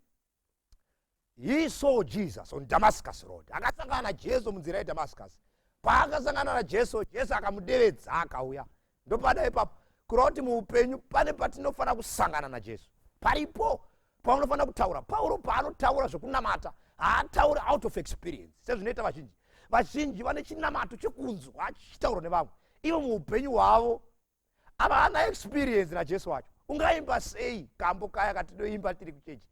he saw Jesus on Damascus Road. Akasangana naJesu munzira yeDamascus. Paakasangana naJesu, Jesu akamudevedza akauya. Ndopada ipapo, kureva kuti muupenyu pane patinofanira kusangana naJesu, paripo paunofanira kutaura. Pauro paanotaura zvekunamata, haatauri out of experience sezvinoita vazhinji. Vazhinji vane chinamato chekunzwa chichitaurwa nevamwe, ivo muupenyu hwavo havana experience naJesu wacho. Ungaimba sei kambo kaya katinoimba tiri kuchechi,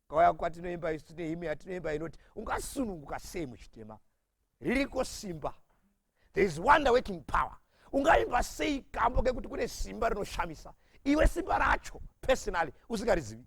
kauya kwatinoimba isu tine hymn yatinoimba inoti, "Ungasununguka sei muchitema, ririko simba, there is wonder working power"? Ungaimba sei kambo kekuti kune simba rinoshamisa, iwe simba racho personally usingarizivi?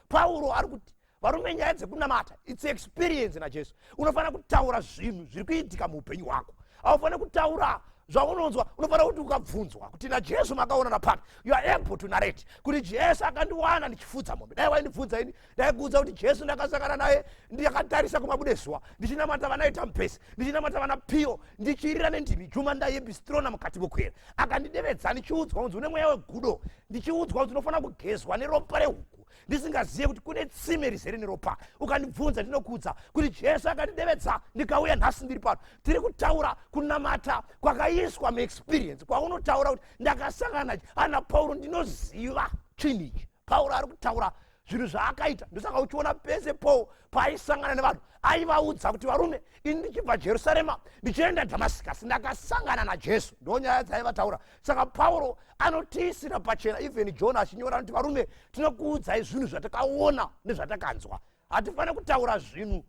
Pauro ari kuti, varume, nyaya dzekunamata, it's experience naJesu. Unofanira kutaura zvinhu zviri kuitika muupenyu hwako, haufaniri kutaura zvaunonzwa. Unofanira kuti ukabvunzwa kuti naJesu makaonana papi, you are able to narrate kuti Jesu akandiwana ndichifudza mombe. Dai waindibvunza ini, ndaikuudza kuti Jesu ndakasangana naye ndakatarisa kumabude zuva, ndichinamata vanaita mupesi, ndichinamata vana piyo, ndichirira nendimi juma ndayembistrona mukati mokwera. Akandidevedza ndichiudzwa kunzi une mweya wegudo, ndichiudzwa kunzi unofanira kugezwa neropa rehuku, ndisingazive kuti kune tsime rizere neropa. Ukandibvunza, ndinokuudza kuti Jesu akandidevedza, ndikauya nhasi ndiri pano. Tiri kutaura kunamata kwakaiswa muexperience, kwaunotaura kuti ndakasangana ana Pauro, ndinoziva chinhu ichi. Pauro ari kutaura zvinhu zvaakaita. Ndosaka uchiona pese Paul paaisangana nevanhu, aivaudza kuti, "Varume, ini ndichibva Jerusarema ndichienda Dhamascus, ndakasangana naJesu." Ndo nyaya dzaivataura. Saka Pauro anotiisira pachena. Even John achinyora anoti, "Varume, tinokuudzai zvinhu zvatakaona nezvatakanzwa." Hatifaniri kutaura zvinhu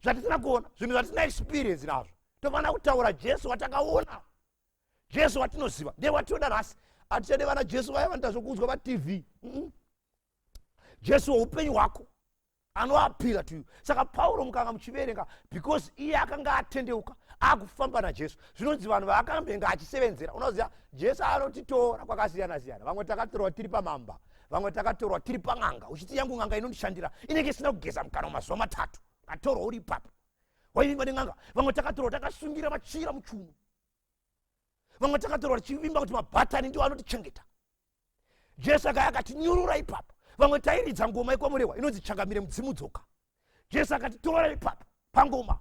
zvatisina kuona, zvinhu zvatisina experience nazvo. Tofanira kutaura Jesu watakaona, Jesu watinoziva, ndiye watinoda nhasi. Hatichade vana Jesu vaya vanoita zvokuudzwa paTV. Jesu weupenyu hwako anoappeala to you. Saka Pauro, mukanga muchiverenga, because iye akanga atendeuka akufamba naJesu, zvinonzi vanhu vaakambenge achisevenzera, unoziva Jesu anotitora kwakasiyana siyana. Vamwe takatorwa tiri pamamba, vamwe takatorwa tiri pan'anga, uchiti yangu n'anga inondishandira, inenge isina kugeza mukanwa mazuva 3. Katorwa uri ipapo, waivimba nen'anga. Vamwe takatorwa takasungira machira muchuno, vamwe takatorwa tichivimba kuti mabhatani ndiwo anotichengeta. Jesu akaya akatinyurura ipapo. Vamwe tairidza ngoma yekwaMurewa inonzi "Changamire Mudzimu Dzoka". Jesu akatitora ipapo pangoma.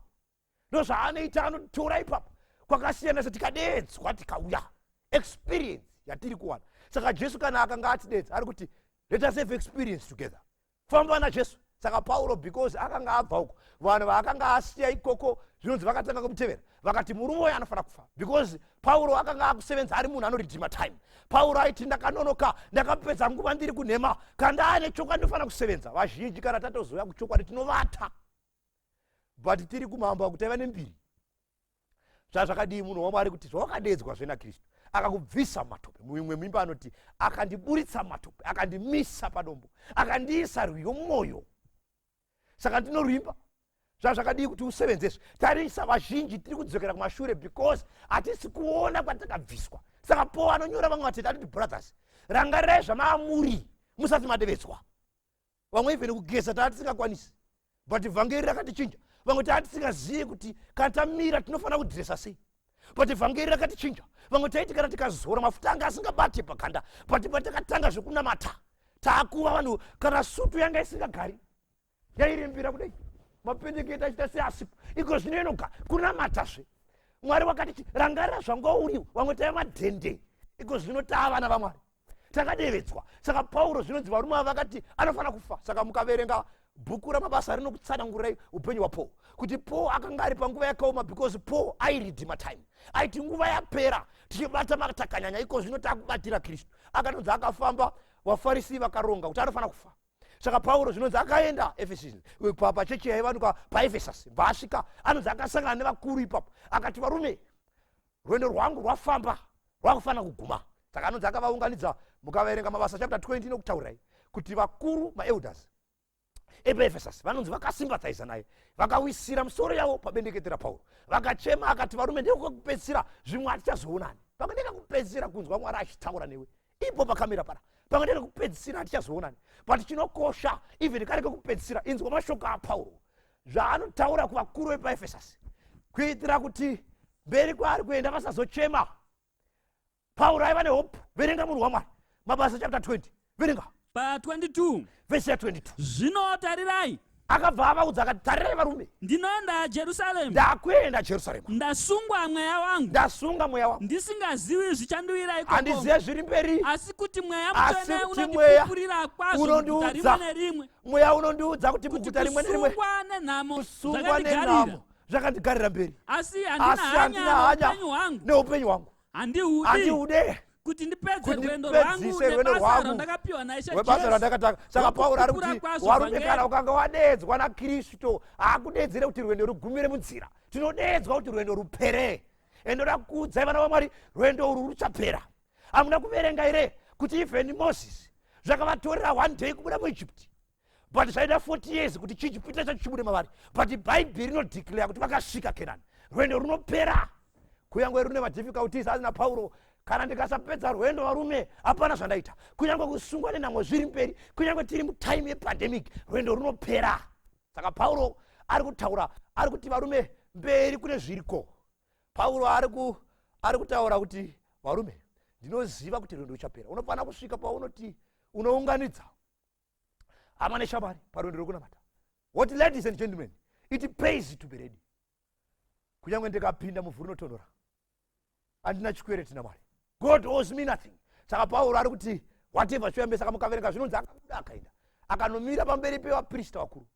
Ndozvaanoita, anotitora ipapo kwakasiyana se tikadedzwa tikauya, experience yatiri kuwana. Saka Jesu kana akanga atidedza, ari kuti let us have experience together, famba naJesu. Saka Pauro, because akanga abva uko, vanhu vaakanga asiya ikoko, zvinonzi vakatanga kumutevera, vakati murume uyu anofanira kufa, because Pauro akanga akusevenza ari munhu anoredeema time. Pauro aiti, "Ndakanonoka, ndakapedza nguva ndiri kunhema, kandaane chokwadi, ndinofanira kusevenza." Vazhinji kana tatozouya kuchokwadi, tinovata. But tiri kumambo akuti taiva nembiri. Zvazvakadii munhu waMwari kuti zvawakadeedzwa zve naKristu akakubvisa mumatope. Mumwe muimba anoti akandiburitsa mumatope, akandimisa padombo, akandiisa rwiyo mumwoyo, saka ndinorwimba. Zvazvakadii kuti usevenzeswe? Tarisa, vazhinji tiri kudzokera kumashure because hatisi kuona kwatakabviswa. Saka Paul anonyora vamwe vatete, atiti, "Brothers, rangarirai zvamaamuri musati madevedzwa." Vamwe even kugeza taa tisingakwanisi, but vhangeri rakatichinja. Vamwe taa tisingazivi kuti kana tamira tinofanira kudhiresa sei, but vhangeri rakatichinja. Vamwe taiti kana tikazora mafuta anga asingabati paganda, but patakatanga zvekunamata taakuva vanhu. Kana sutu yanga isingagari, yairembera kudai, mapendekete achiita seasipo, iko zvino inoga kunamatazve. Mwari wakati, "Rangarira zvanga uri." Vamwe taiva madhende, iko zvino taa vana vaMwari, takadevedzwa. Saka Pauro, zvinonzi varume ava vakati anofanira kufa. Saka mukaverenga bhuku raMabasa rinokutsanangurai upenyu hwaPaul, kuti Paul akanga ari panguva yakaoma, because Paul airedeema time. Aiti nguva yapera tichibata matakanyanya, iko zvino takubatira Kristu. Akatonzi akafamba, vaFarisi vakaronga kuti anofanira kufa. Saka Pauro zvinonzi akaenda Efesus, pachechi yaivanuka paEfesus. Bvaasvika, anonzi akasangana nevakuru ipapo, akati, "Varume, rwendo rwangu rwafamba, rwakufanira kuguma." Saka anonzi akavaunganidza. Mukaverenga Mabasa chapter 20 inokutaurirai kuti vakuru, maelders epaEfesus, vanonzi vakasympathiza naye, vakawisira musoro yavo pabendekete raPauro, vakachema. Akati, "Varume, ndekupedzisira, zvimwe hatichazoonani. Pamwe ndekakupedzisira kunzwa Mwari achitaura newe ipo pakamira para. Pamwe ndekekupedzisira, hatichazoonani." But chinokosha, even kari kekupedzisira, inzwa mashoko aPauro zvaanotaura kuvakuru vepaEfesus, kuitira kuti mberi kwaari kuenda vasazochema. Pauro aiva nehope. Verenga, munhu waMwari, Mabasa chapter 20, verenga. Pa22. Vhesi ya22. Zvino tarirai. Akabva avaudza akati, "Tarirai varume." Ndinoenda Jerusaremu. Ndakuenda Jerusarema. Ndasunga mweya wangu. Ndasunga mweya wangu. Ndisingazivi zvichandiwira ikoko. Handizive zviri mberi. Asi kuti Mweya Asi Mutsvene kuti Mweya unondipupurira kwazvo muguta unondiudza. rimwe nerimwe Mweya unondiudza kuti kuti muguta rimwe nerimwe kusungwa nenhamo kusungwa zvakandigarira. nenhamo zvakandigarira mberi. Asi Asi handina handina hanya hanya neupenyu hwangu. neupenyu hwangu. Handihudi Handiude kuti ndipedze kuti rwendo rwangu ndipedzise rwendo nebasa rwangu randakapiwa naIshe webasa Jesu randakatanga. Saka Pauro ari rwokupupura kuti, kwazvo warume, vhangeri. kana ukanga wadeedzwa naKristu, haakudedzere kuti rwendo rugumire munzira. Tinodeedzwa kuti rwendo rupere. Ende kuudzai, vana vaMwari, rwendo urwu ruchapera. Hamuna kuverenga here kuti even Moses zvakavatorera one day kubuda muEgypt, but zvaida 40 years kuti chiIjipita chacho chibude mavari? But Bhaibheri rinodeclare kuti vakasvika Kenani. Rwendo runopera, kunyange rune madifficulties. Asina Pauro, kana ndikasapedza rwendo, varume, hapana zvandaita. Kunyange kusungwa nenhamo zviri mberi, kunyange tiri mutime yepandemic, rwendo runopera. Saka Pauro ari kutaura, ari kuti, "Varume, mberi kune zviriko." Pauro ari kutaura kuti, "Varume, ndinoziva kuti rwendo ruchapera." Unofanira kusvika paunoti unounganidza hama neshamwari parwendo rwekunamata, woti, "Ladies and gentlemen, it pays to be ready. Kunyange ndikapinda muvhu rinotonhora, handina chikwereti naMwari. God owes me nothing." Saka Pauro ari kuti whatever choyambe. Saka mukaverenga, zvinonzi akabuda, akaenda, akanomira pamberi pevaprista vakuru.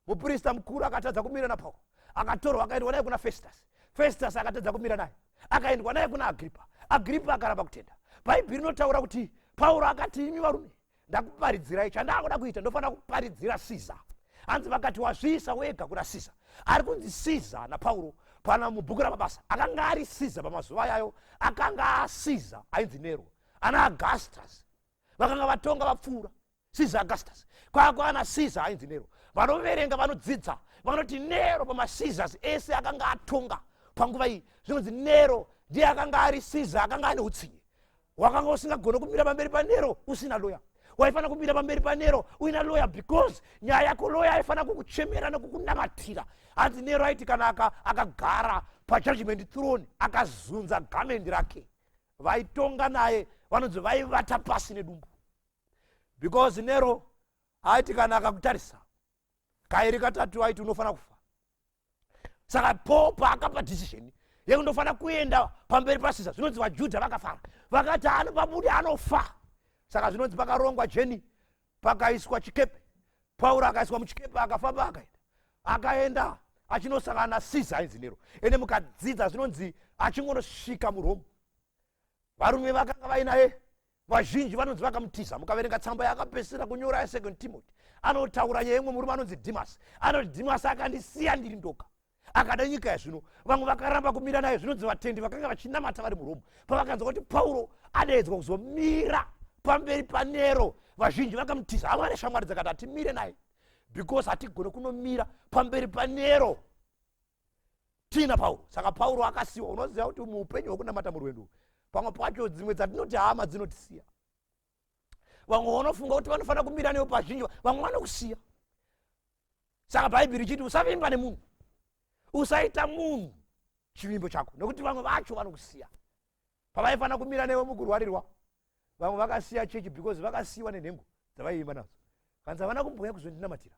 Muprista mukuru akatadza kumira naPauro, akatorwa, akaendwa naye kuna Festus. Festus akatadza kumira naye, akaendwa naye kuna Agripa. Agripa akaramba kutenda. Bhaibheri rinotaura kuti Pauro akati, "Imi varume, ndakuparidzirai. Chandakuda kuita, ndofanira kuparidzira Siza." Hanzi vakati, "Wazviisa wega kuna Siza." Ari kunzi Siza naPauro pana mubhuku raMabasa akanga ari Siza pamazuva ayayo, akanga aSiza ainzi Nero. Ana Augustus vakanga vatonga vapfuura Caesar Augustus, kwakwana Caesar ainzi Nero. Vanoverenga, vanodzidza vanoti Nero pamaCaesars ese akanga atonga panguva iyi, zvinonzi Nero ndiye akanga ari Caesar akanga ane utsinye. Wakanga usingagone kumira pamberi paNero usina loya. Waifanira kumira pamberi paNero uina loya, because nyaya yako loya aifanira kukuchemera nekukunamatira. Hanzi Nero aiti kana akagara pajudgment throne, akazunza gamendi rake, vaitonga naye vanonzi vaivata pasi nedumbu, because Nero aiti kana akakutarisa kairi katatu, aiti unofanira kufa. Saka Paul paakapa decision yekundofanira kuenda pamberi paSiza, zvinonzi vaJudha vakafara, vakati, "Anopabude anofa." Saka zvinonzi pakarongwa journey, pakaiswa chikepe, Pauro akaiswa muchikepe, akafamba, akaenda achinosangana naSiza ainzi Nero. Ende mukadzidza, zvinonzi achingonosvika muRome, varume vakanga vainaye vazhinji vanonzi vakamutiza. Mukaverenga tsamba yaakapedzisira kunyora yasecond Timothy, anotaura nyaya imwe murume anonzi Dimas. Anoti, "Dimas akandisiya ndiri ndoga." Akada nyika yazvino. Vamwe vakaramba kumira naye. Zvinonzi vatendi vakanga vachinamata vari muRome, pavakanzwa kuti Pauro adeedzwa kuzomira pamberi paNero, vazhinji vakamutiza. Hama neshamwari dzakati, "Hatimire naye because hatigone kunomira pamberi paNero tiina Pauro." Saka Pauro akasiyiwa. Unoziva kuti muupenyu hwekunamata, murwendo, pamwe pacho dzimwe dzatinoti hama dzinotisiya. Vamwe vanofunga kuti vanofanira kumira newe pazhinji, vamwe vanokusiya. Saka Bhaibheri ichiti usavimba nemunhu, usaita munhu chivimbo chako, nekuti vamwe vacho vanokusiya pavaifanira kumira newe mukurwarirwa. Vamwe vakasiya chechi because vakasiyiwa nenhengo dzavaivimba nadzo, kanzi havana kumbouya kuzondinamatira.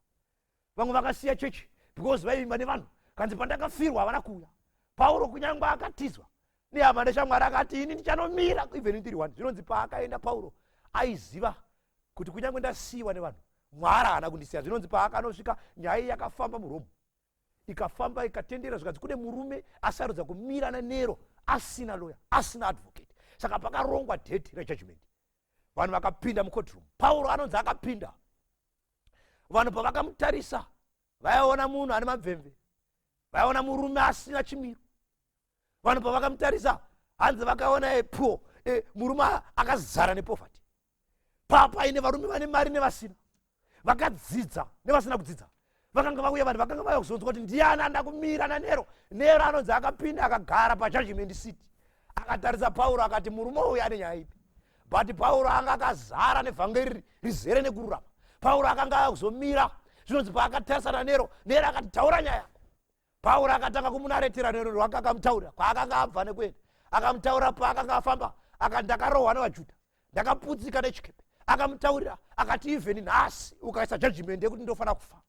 Vamwe vakasiya chechi because vaivimba nevanhu, kanzi pandakafirwa havana kuuya. Pauro kunyange akatizwa nehama neshamwari, akati, "Ini ndichanomira even ndiri one." Zvinonzi paakaenda, Pauro aiziva kuti kunyange ndasiyiwa nevanhu, Mwari haana kundisiya. Zvinonzi paakanosvika, nyaya iyi yakafamba muRome, ikafamba, ikatendera. Zvikanzi kune murume asarudza kumira naNero asina lawyer, asina advocate. Saka pakarongwa date rejudgment, vanhu vakapinda mucourtroom. Pauro anonzi akapinda. Vanhu pavakamutarisa, vaiona munhu ane mabvemve, vaiona murume asina chimiro. Vanhu pavakamutarisa, hanzi vakaona epo murume akazara nepoverty. Papaine varume vane mari nevasina, vakadzidza nevasina kudzidza, vakanga vauya. Vanhu vakanga vauya kuzonzwa kuti ndiani anda kumira naNero. Nero anonzi akapinda, akagara pajudgment seat, akatarisa Pauro, akati, "Murume uyu ane nyaya ipi?" But Pauro anga akazara nevhangeri rizere nekururama. Pauro akanga aya kuzomira. Zvinonzi paakatarisa naNero, Nero akati, "Taura nyaya yako." Pauro akatanga kumunaretera Nero rwake. Akamutaurira kwaakanga abva nekuenda, akamutaurira paakanga afamba, akati, "Ndakarohwa nevaJudha, ndakaputsika nechikepe." Akamutaurira akati, "Even nhasi ukaisa judgment yekuti ndofanira kufa,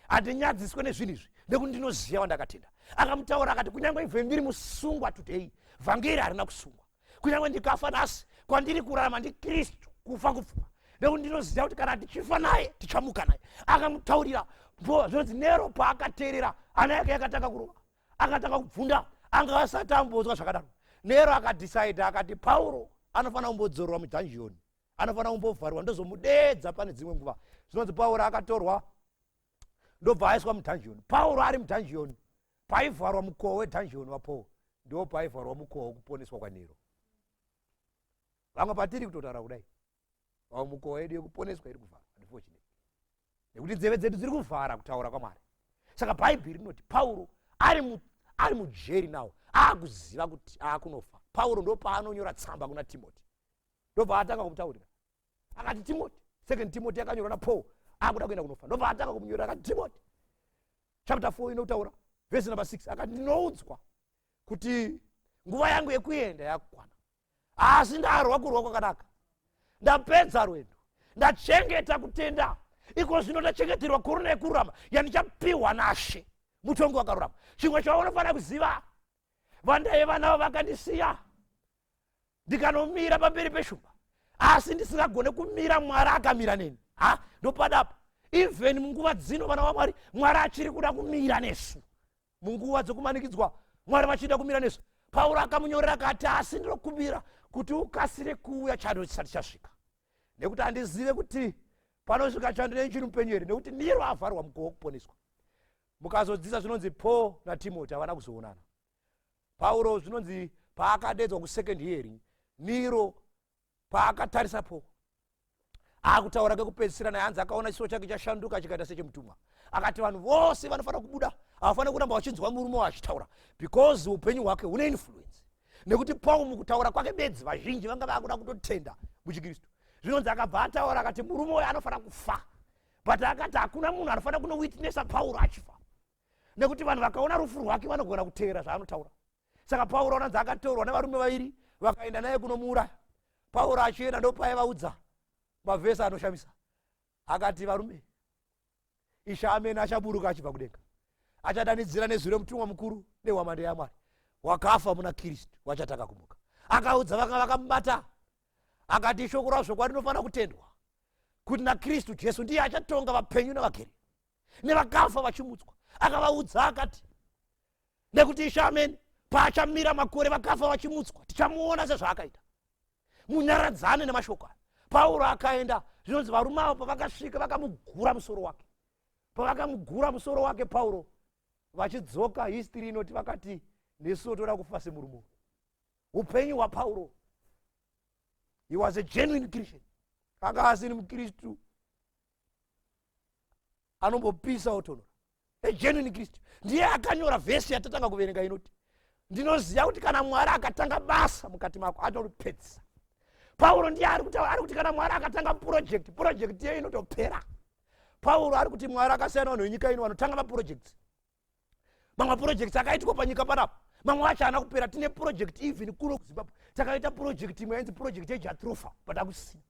handinyadziswe nezvinhu izvi, nekuti ndinoziva wandakatenda." Akamutaura akati, "Kunyange even ndiri musungwa today, vhangeri harina kusungwa. Kunyange ndikafa nhasi, kwandiri kurarama ndiKristu, kufa kupfuma, nekuti ndinoziva kuti kana tichifa naye, tichamuka naye." Akamutaurira. Zvinonzi Nero paakateerera, hana yake yakatanga kurova, akatanga kubvunda. Anga asati ambonzwa zvakadaro. Nero akadhisaidha, akati, "Pauro anofanira kumbodzorwa mudungeon, anofanira kumbovharwa, ndozomudedza pane dzimwe nguva." Zvinonzi Pauro akatorwa, ndobva aiswa mudungeon. Pauro ari mudungeon, paivharwa mukova wedungeon waPaul, ndo paivharwa mukova wekuponeswa kwaNero. Vamwe patiri kutotaura kudai, vamwe mukova yedu yekuponeswa iri kuvharwa, unfortunately, nekuti nzeve dzedu dziri kuvhara kutaura kwaMwari. Saka Bhaibheri rinoti Pauro ari mujeri nawo, aakuziva kuti aakunofa. Pauro ndo paanonyora tsamba kuna Timoti, ndobva atanga kumutaurira akati, "Timoti." Second Timoti yakanyorwa naPaul akuda kuenda kunofa. Ndobva atanga kumunyorera akati, "Timoti," chapter 4 inotaura vhesi number 6, akati, "Ndinoudzwa kuti nguva yangu yekuenda yakukwana, asi ndarwa kurwa kwakanaka, ndapedza rwendo, ndachengeta kutenda. Iko zvino ndachengeterwa korona yekururama yandichapiwa naShe, mutongi wakarurama. Chimwe chaunofanira kuziva, vandaiva navo vakandisiya ndikanomira pamberi peshumba, asi ndisingagone kumira, Mwari akamira neni." Ha, ndopadapa. Even munguva dzino, vana vaMwari, Mwari achiri kuda kumira nesu. Munguva dzokumanikidzwa, Mwari vachida kumira nesu. Pauro akamunyorera akati, "Asi ndinokumbira kuti ukasire kuuya chando chisati chasvika, nekuti handizive kuti panosvika chando nechiri mupenyu here." Nekuti Nero avharwa mukova wekuponeswa. Mukazodzidza, zvinonzi Paul naTimoti havana kuzoonana. Pauro, zvinonzi paakadedzwa kusecond hearing, Nero paakatarisa Paul akutaura kekupedzisira naye, hanzi akaona chiso chake chashanduka chikaita sechemutumwa. Akati vanhu vose vanofanira kubuda, havafaniri kuramba vachinzwa murume waachitaura, because upenyu hwake hune influence, nekuti Paul mukutaura kwake bedzi, vazhinji vanga vakuda kutotenda muchiKristu. Zvinonzi akabva ataura akati, "Murume uyu anofanira kufa." But akati hakuna munhu anofanira kunowitnessa Pauro achifa, nekuti vanhu vakaona rufu rwake vanogona kuteera zvaanotaura. Saka Pauro anonzi akatorwa nevarume vairi, vakaenda naye kunomuuraya. Pauro achienda, ndopaivaudza mavhesi anoshamisa. Akati, "Varume, Ishe amene achaburuka achibva kudenga, achadanidzira nezwi remutumwa mukuru nehwamande yaMwari. Wakafa muna Kristu wachatanga kumuka." Akaudza vanga vakamubata akati, "Shoko razvokwadi rinofanira kutendwa kuti naKristu Jesu ndiye achatonga vapenyu navagere, nevakafa vachimutswa." Akavaudza akati, "Nekuti Ishe amene paachamira makore, vakafa vachimutswa, tichamuona sezvaakaita. Munyaradzane nemashoko aya." Pauro akaenda. Zvinonzi varume avo pavakasvika, vakamugura musoro wake. Pavakamugura musoro wake Pauro, Vachidzoka, history inoti vakati, "Nesuwo toda kufa semurume uyu." Upenyu hwaPauro, he was a genuine Christian. Anga asiri mukristu anombopisa otonora, a genuine Christian. Ndiye akanyora vhesi yatatanga kuverenga inoti, "Ndinoziva kuti kana Mwari akatanga basa mukati mako, atoripedzisa." Pauro ndiye ari kutaura, ari kuti kana Mwari akatanga project, project iyo inotopera. Pauro ari kuti Mwari akasiyana vanhu venyika ino vanotanga maprojects. Mamwe maprojects akaitwa panyika panapa, mamwe acho haana kupera. Tine project even kuno kuZimbabwe, takaita project imwe yainzi project yejatropha, but hakusina.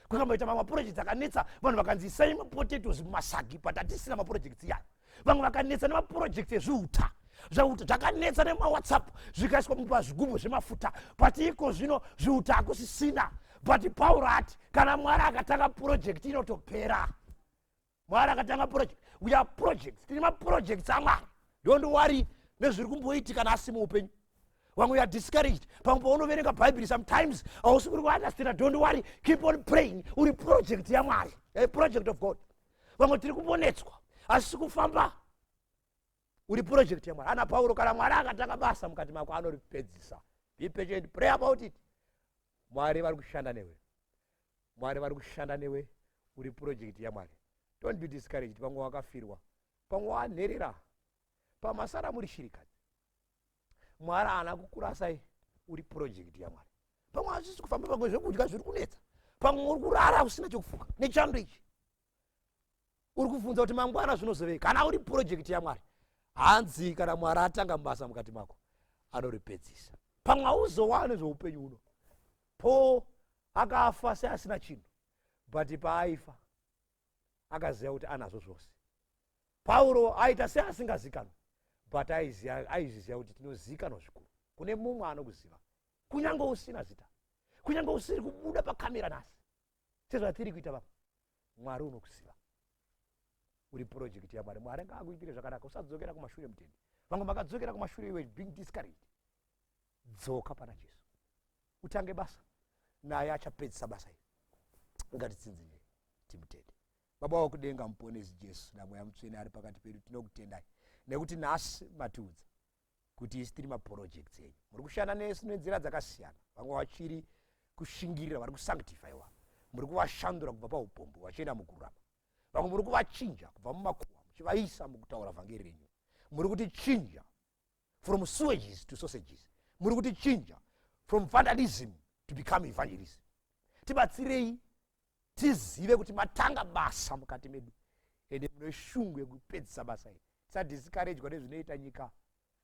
Kukamboita mamwe maprojects akanetsa, vanhu vakanzi isai mapotatoes mumasagi, but hatisina maprojects iyayo. Vamwe vakanetsa nemaprojects ezviuta, zvauta zvakanetsa nemaWhatsApp, zvikaiswa pazvigubhu zvemafuta, but iko zvino zviuta hakusisina. But Pauro ati kana Mwari akatanga project, inotopera. Mwari akatanga project, we are projects. Tine maprojects aMwari. Don't worry nezviri kumboitika nhasi muupenyu. Vamwe are discouraged. Pamwe paunoverenga Bhaibheri, sometimes hausi kuri kuunderstanda. Don't worry, keep on praying. Uri project yaMwari, a project of God. Vamwe tiri kumbonetswa, asi kufamba. Uri project yaMwari. Ana Pauro, kana Mwari akatanga basa mukati mako, anoripedzisa. Be patient, pray about it. Mwari vari kushanda newe, Mwari vari kushanda newe. Uri project yaMwari. Don't be discouraged. Pamwe wakafirwa, pamwe wanherera, pamasara muri shirikadzi, Mwari haana kukurasai. Uri project yaMwari. Pamwe hazvisi kufamba, pamwe zvekudya zviri kunetsa, pamwe uri kurara usina chekufuka nechando ichi, uri kubvunza kuti mangwana zvinozovei. Kana uri project yaMwari, hanzi kana Mwari atanga mubasa mukati mako, anoripedzisa. Pamwe hauzowane zveupenyu huno. Paul akafa seasina chinhu, but paaifa akaziva kuti anazvo zvose. Pauro aita seasingazikanwa, but aizviziva kuti tinozikanwa zvikuru. Kune mumwe anokuziva kunyange usina zita, kunyange usiri kubuda pakamera nhasi sezvatiri kuita vamwe. Mwari unokuziva. Uri project yaMwari. Mwari ngaakuitire zvakanaka. Usadzokera kumashure, mutendi. Vamwe makadzokera kumashure, iwe being discouraged, dzoka pana Jesu, utange basa naye, achapedzisa basa iri. Ngatitsinzinye, timutende. Baba wakudenga, Muponesi Jesu naMweya Mutsvene ari pakati pedu, tinokutendai nekuti nhasi matiudza kuti isi tiri maprojects enyu. Muri kushanda nesu nenzira dzakasiyana. Vamwe vachiri kushingirira, vari kusanctifyiwa, muri kuvashandura kubva paupombo vachienda mukururama. Vamwe muri kuvachinja kubva mumakuhwa muchivaisa mukutaura vhangeri renyu. Muri kutichinja from sewages to sausages. Muri kutichinja from vandalism to become evangelism. Tibatsirei tizive kuti matanga basa mukati medu, ende mune shungu yekupedzisa basa iri. Tisadiscouragwa nezvinoita nyika,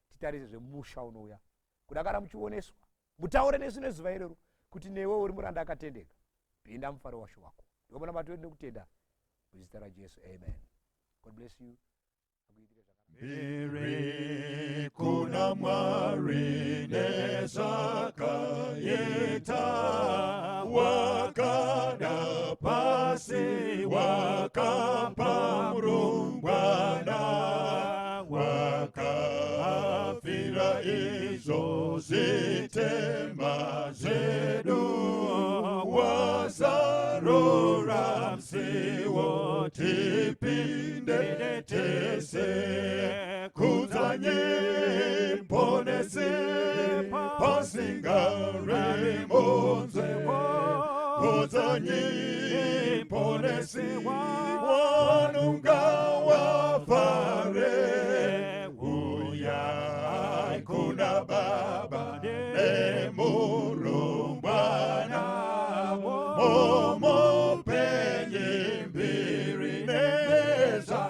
titarise zvemusha unouya. Kuda kana muchioneswa, mutaure nesu nezuva irero kuti, "Newe uri muranda akatendeka, pinda mufaro washe wako." Ndikomana matwedu nekutenda muzita raJesu, amen. God bless you. Akuitire zvakanaka. Mbiri kuna Mwari nezvakaita, wakada pasi, wakapa murumbwana, wakafira izvo zvitema zvedu, wazarura musiwo tipinde tese. Kudzanyi Muponesi pasingare munzwe, kudzanyi Muponesi, wanunga wafare. Uyai kuna Baba nemurumbwana, mumupenyi mbiri nezvakaita.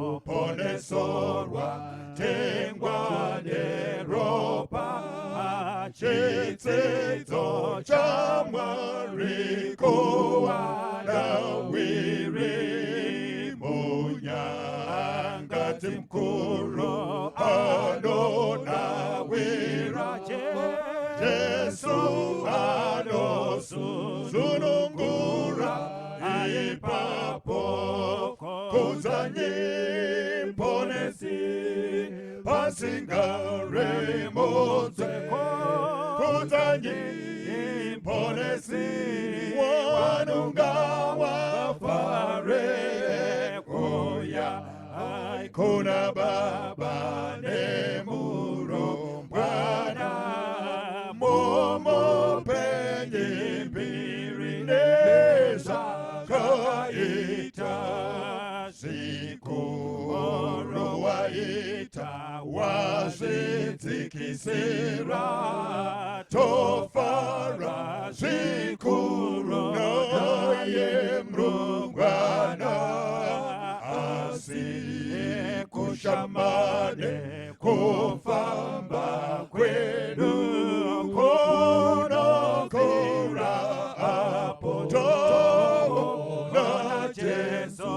Ruponeso rwatengwa neropa, chitsidzo chaMwari kuwana wiri munyangati mukuru anonawira. Jesu anosunungura ipapo. Kudzanyi Muponesi pasingare munzwe, kudzanyi Muponesi, wanunga wafare. kuna Baba nemurumbwana mumupenyi mbiri nezvakaita zvikuru waita wazvidzikisira tofara zvikuru naye mrungwana asi kushamane kufamba kwedu kunokura apo toona Jesu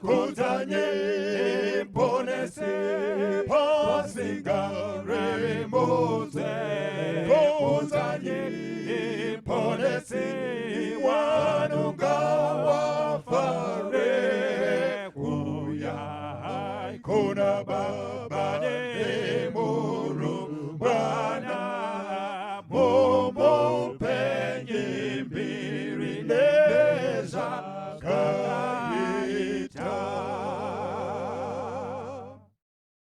kudzanye ponese pasingaremudze kudzanye ponese wanunga wafare kuya kuna Baba nemurumbwana mumupenyi mbiri.